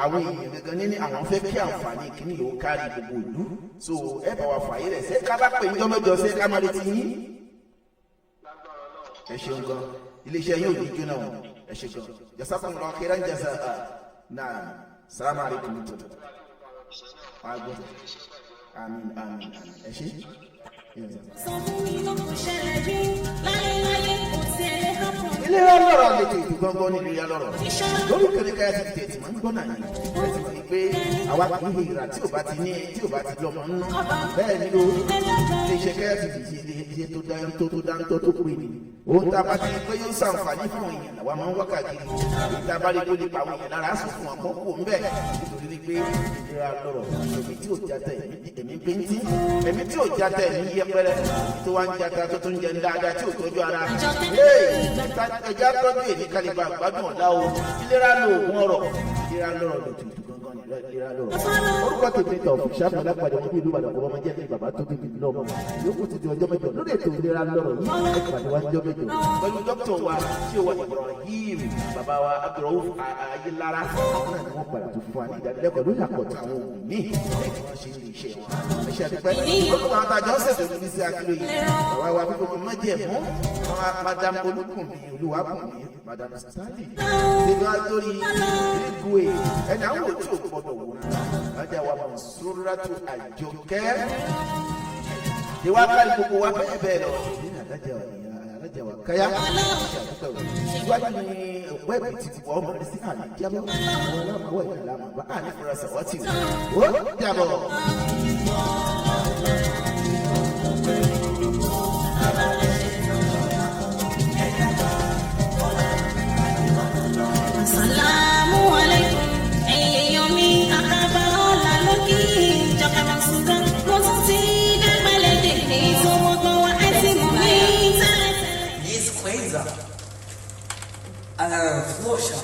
Speaker 2: àwọn èèyàn gangan ní àwọn fẹ́ kí àǹfààní kìíní yóò kárí gbogbo ìlú, so ẹ bá wa fààyè rẹ̀ ṣé ká bá pè níjọ́ mẹ́jọ, ṣé ká má retí yín? Ẹ ṣeun gan, iléeṣẹ́ yóò ní jóná o. Ẹ ṣe gan, jazakumullahu khairan jazaa. Naam, salamu alaykum. Tó wàá gbọ́, àmín, àmín, àmín. Ẹ ṣe.
Speaker 1: Sọ fún mi ló kò ṣẹlẹ̀ rí láyéláyé, kò tiẹ̀ lè happen.
Speaker 2: Ìlera lọ́rọ̀ lètò, ètò gangan ní ìlera lọ́rọ̀ lórí kẹ̀kẹ́ ti tẹ̀ tí máa ń gbọ́ náà ni. Ẹ ti mọ̀ pé àwa kì í hìrà tí ò bá ti ní, tí ò bá ti lọ́mọ nínú. Bẹ́ẹ̀ ni o, iléeṣẹ́ kẹ́yà ti fi ilé iṣẹ́ tó dáńtọ́, tó dáńtọ́, tó pè ní ohun tá a bá ti rí pé yóò ṣàǹfààní fáwọn èèyàn làwa máa ń wá káàkiri. Èyí tá a bá rí kó lè pa àwọn èèyàn lára, á sọ fún wọn kó kú ńbẹ̀ nítorí wípé ìlera lọ́rọ̀. Ẹ̀mí tí ò jata, ẹ̀mí bíntín, ẹ̀mí tí ò jata, ẹ̀mí yẹpẹrẹ. Ẹ̀mí tó wá ń jata, tó tún jẹun dáadáa, tí ò tọ́jú ara, ẹja tọ́jú èmi kálíbà gbádùn ọ̀la o. Ìlera lóògùn ọ̀rọ̀, ìlera lọ́rọ̀ lòtù gangan ní ìlera lọ́rọ̀. Orúkọ tèmi tọ̀ fún sáfù alápàdé wọn bí ìlú Ìbàdàn kò bá máa jẹ́ ní bàbá tó bí mi lọ́mọ. Yòókù ti di ọjọ́ mẹ́jọ lórí ètò ìlera lọ́rọ̀ yìí. Ẹ pàdé wa ọjọ́ mẹ́jọ pẹ̀lú dókítà wa tí ó wà Ibrahim, bàbá wa Abdulrauf Ayélára. Àwọn náà ni wọ́n padà tó fún wa ní ìdánilẹ́kọ̀ọ́ lórí àkọ́tún àwọn oògùn míì lẹ́yìn tí wọ́n ṣe ń lè ṣe wọn. Ẹ ṣe àdúpẹ́. Orúkọ àwọn àtàjọ ń ṣètò ní sí akíló yìí, bàbá wa fífọ́ májẹ̀mú àwọn Madam Olúkùnmí Olúwàbùnmí, Madam Stanley nínú àtòrí Igwe, ẹni àwọn òtí ò gbọdọ̀ wò lájà wa Mọ̀súrátù Àjọkẹ́ ìwà kárí gbogbo wa bẹ́ẹ̀ bẹ́ẹ̀ lọ nínú alájà wa káyà. Ṣe àdúpẹ́ o. Iwájú ni òpó ẹ̀bì ti wọ́ ọmọ rẹ sí àní jábọ́ àwọn aláàmúwọ̀ ìlànà àmàbá àní fúra sàwátì o. Ó dàbọ̀.
Speaker 1: Assalamu alaikum, ẹ̀yin èèyàn mi, àkàbà ọ̀la lókì ìjọba Mọ̀sùlùmí. Mo tún ti dẹ́gbẹ̀lẹ́dẹ̀ èyí tó wọ́gbọ́n wá, ẹ ti mọ̀ mí tẹ́lẹ̀tẹ́lẹ̀.
Speaker 3: This cleanser, flusher.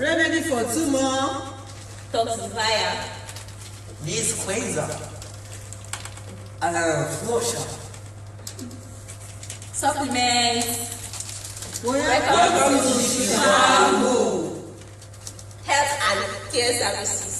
Speaker 8: Remedy for two more.
Speaker 7: Toxifier.
Speaker 3: This cleanser, flusher.
Speaker 7: Supplements.
Speaker 8: Welcome
Speaker 7: to Chicago. Health and care services.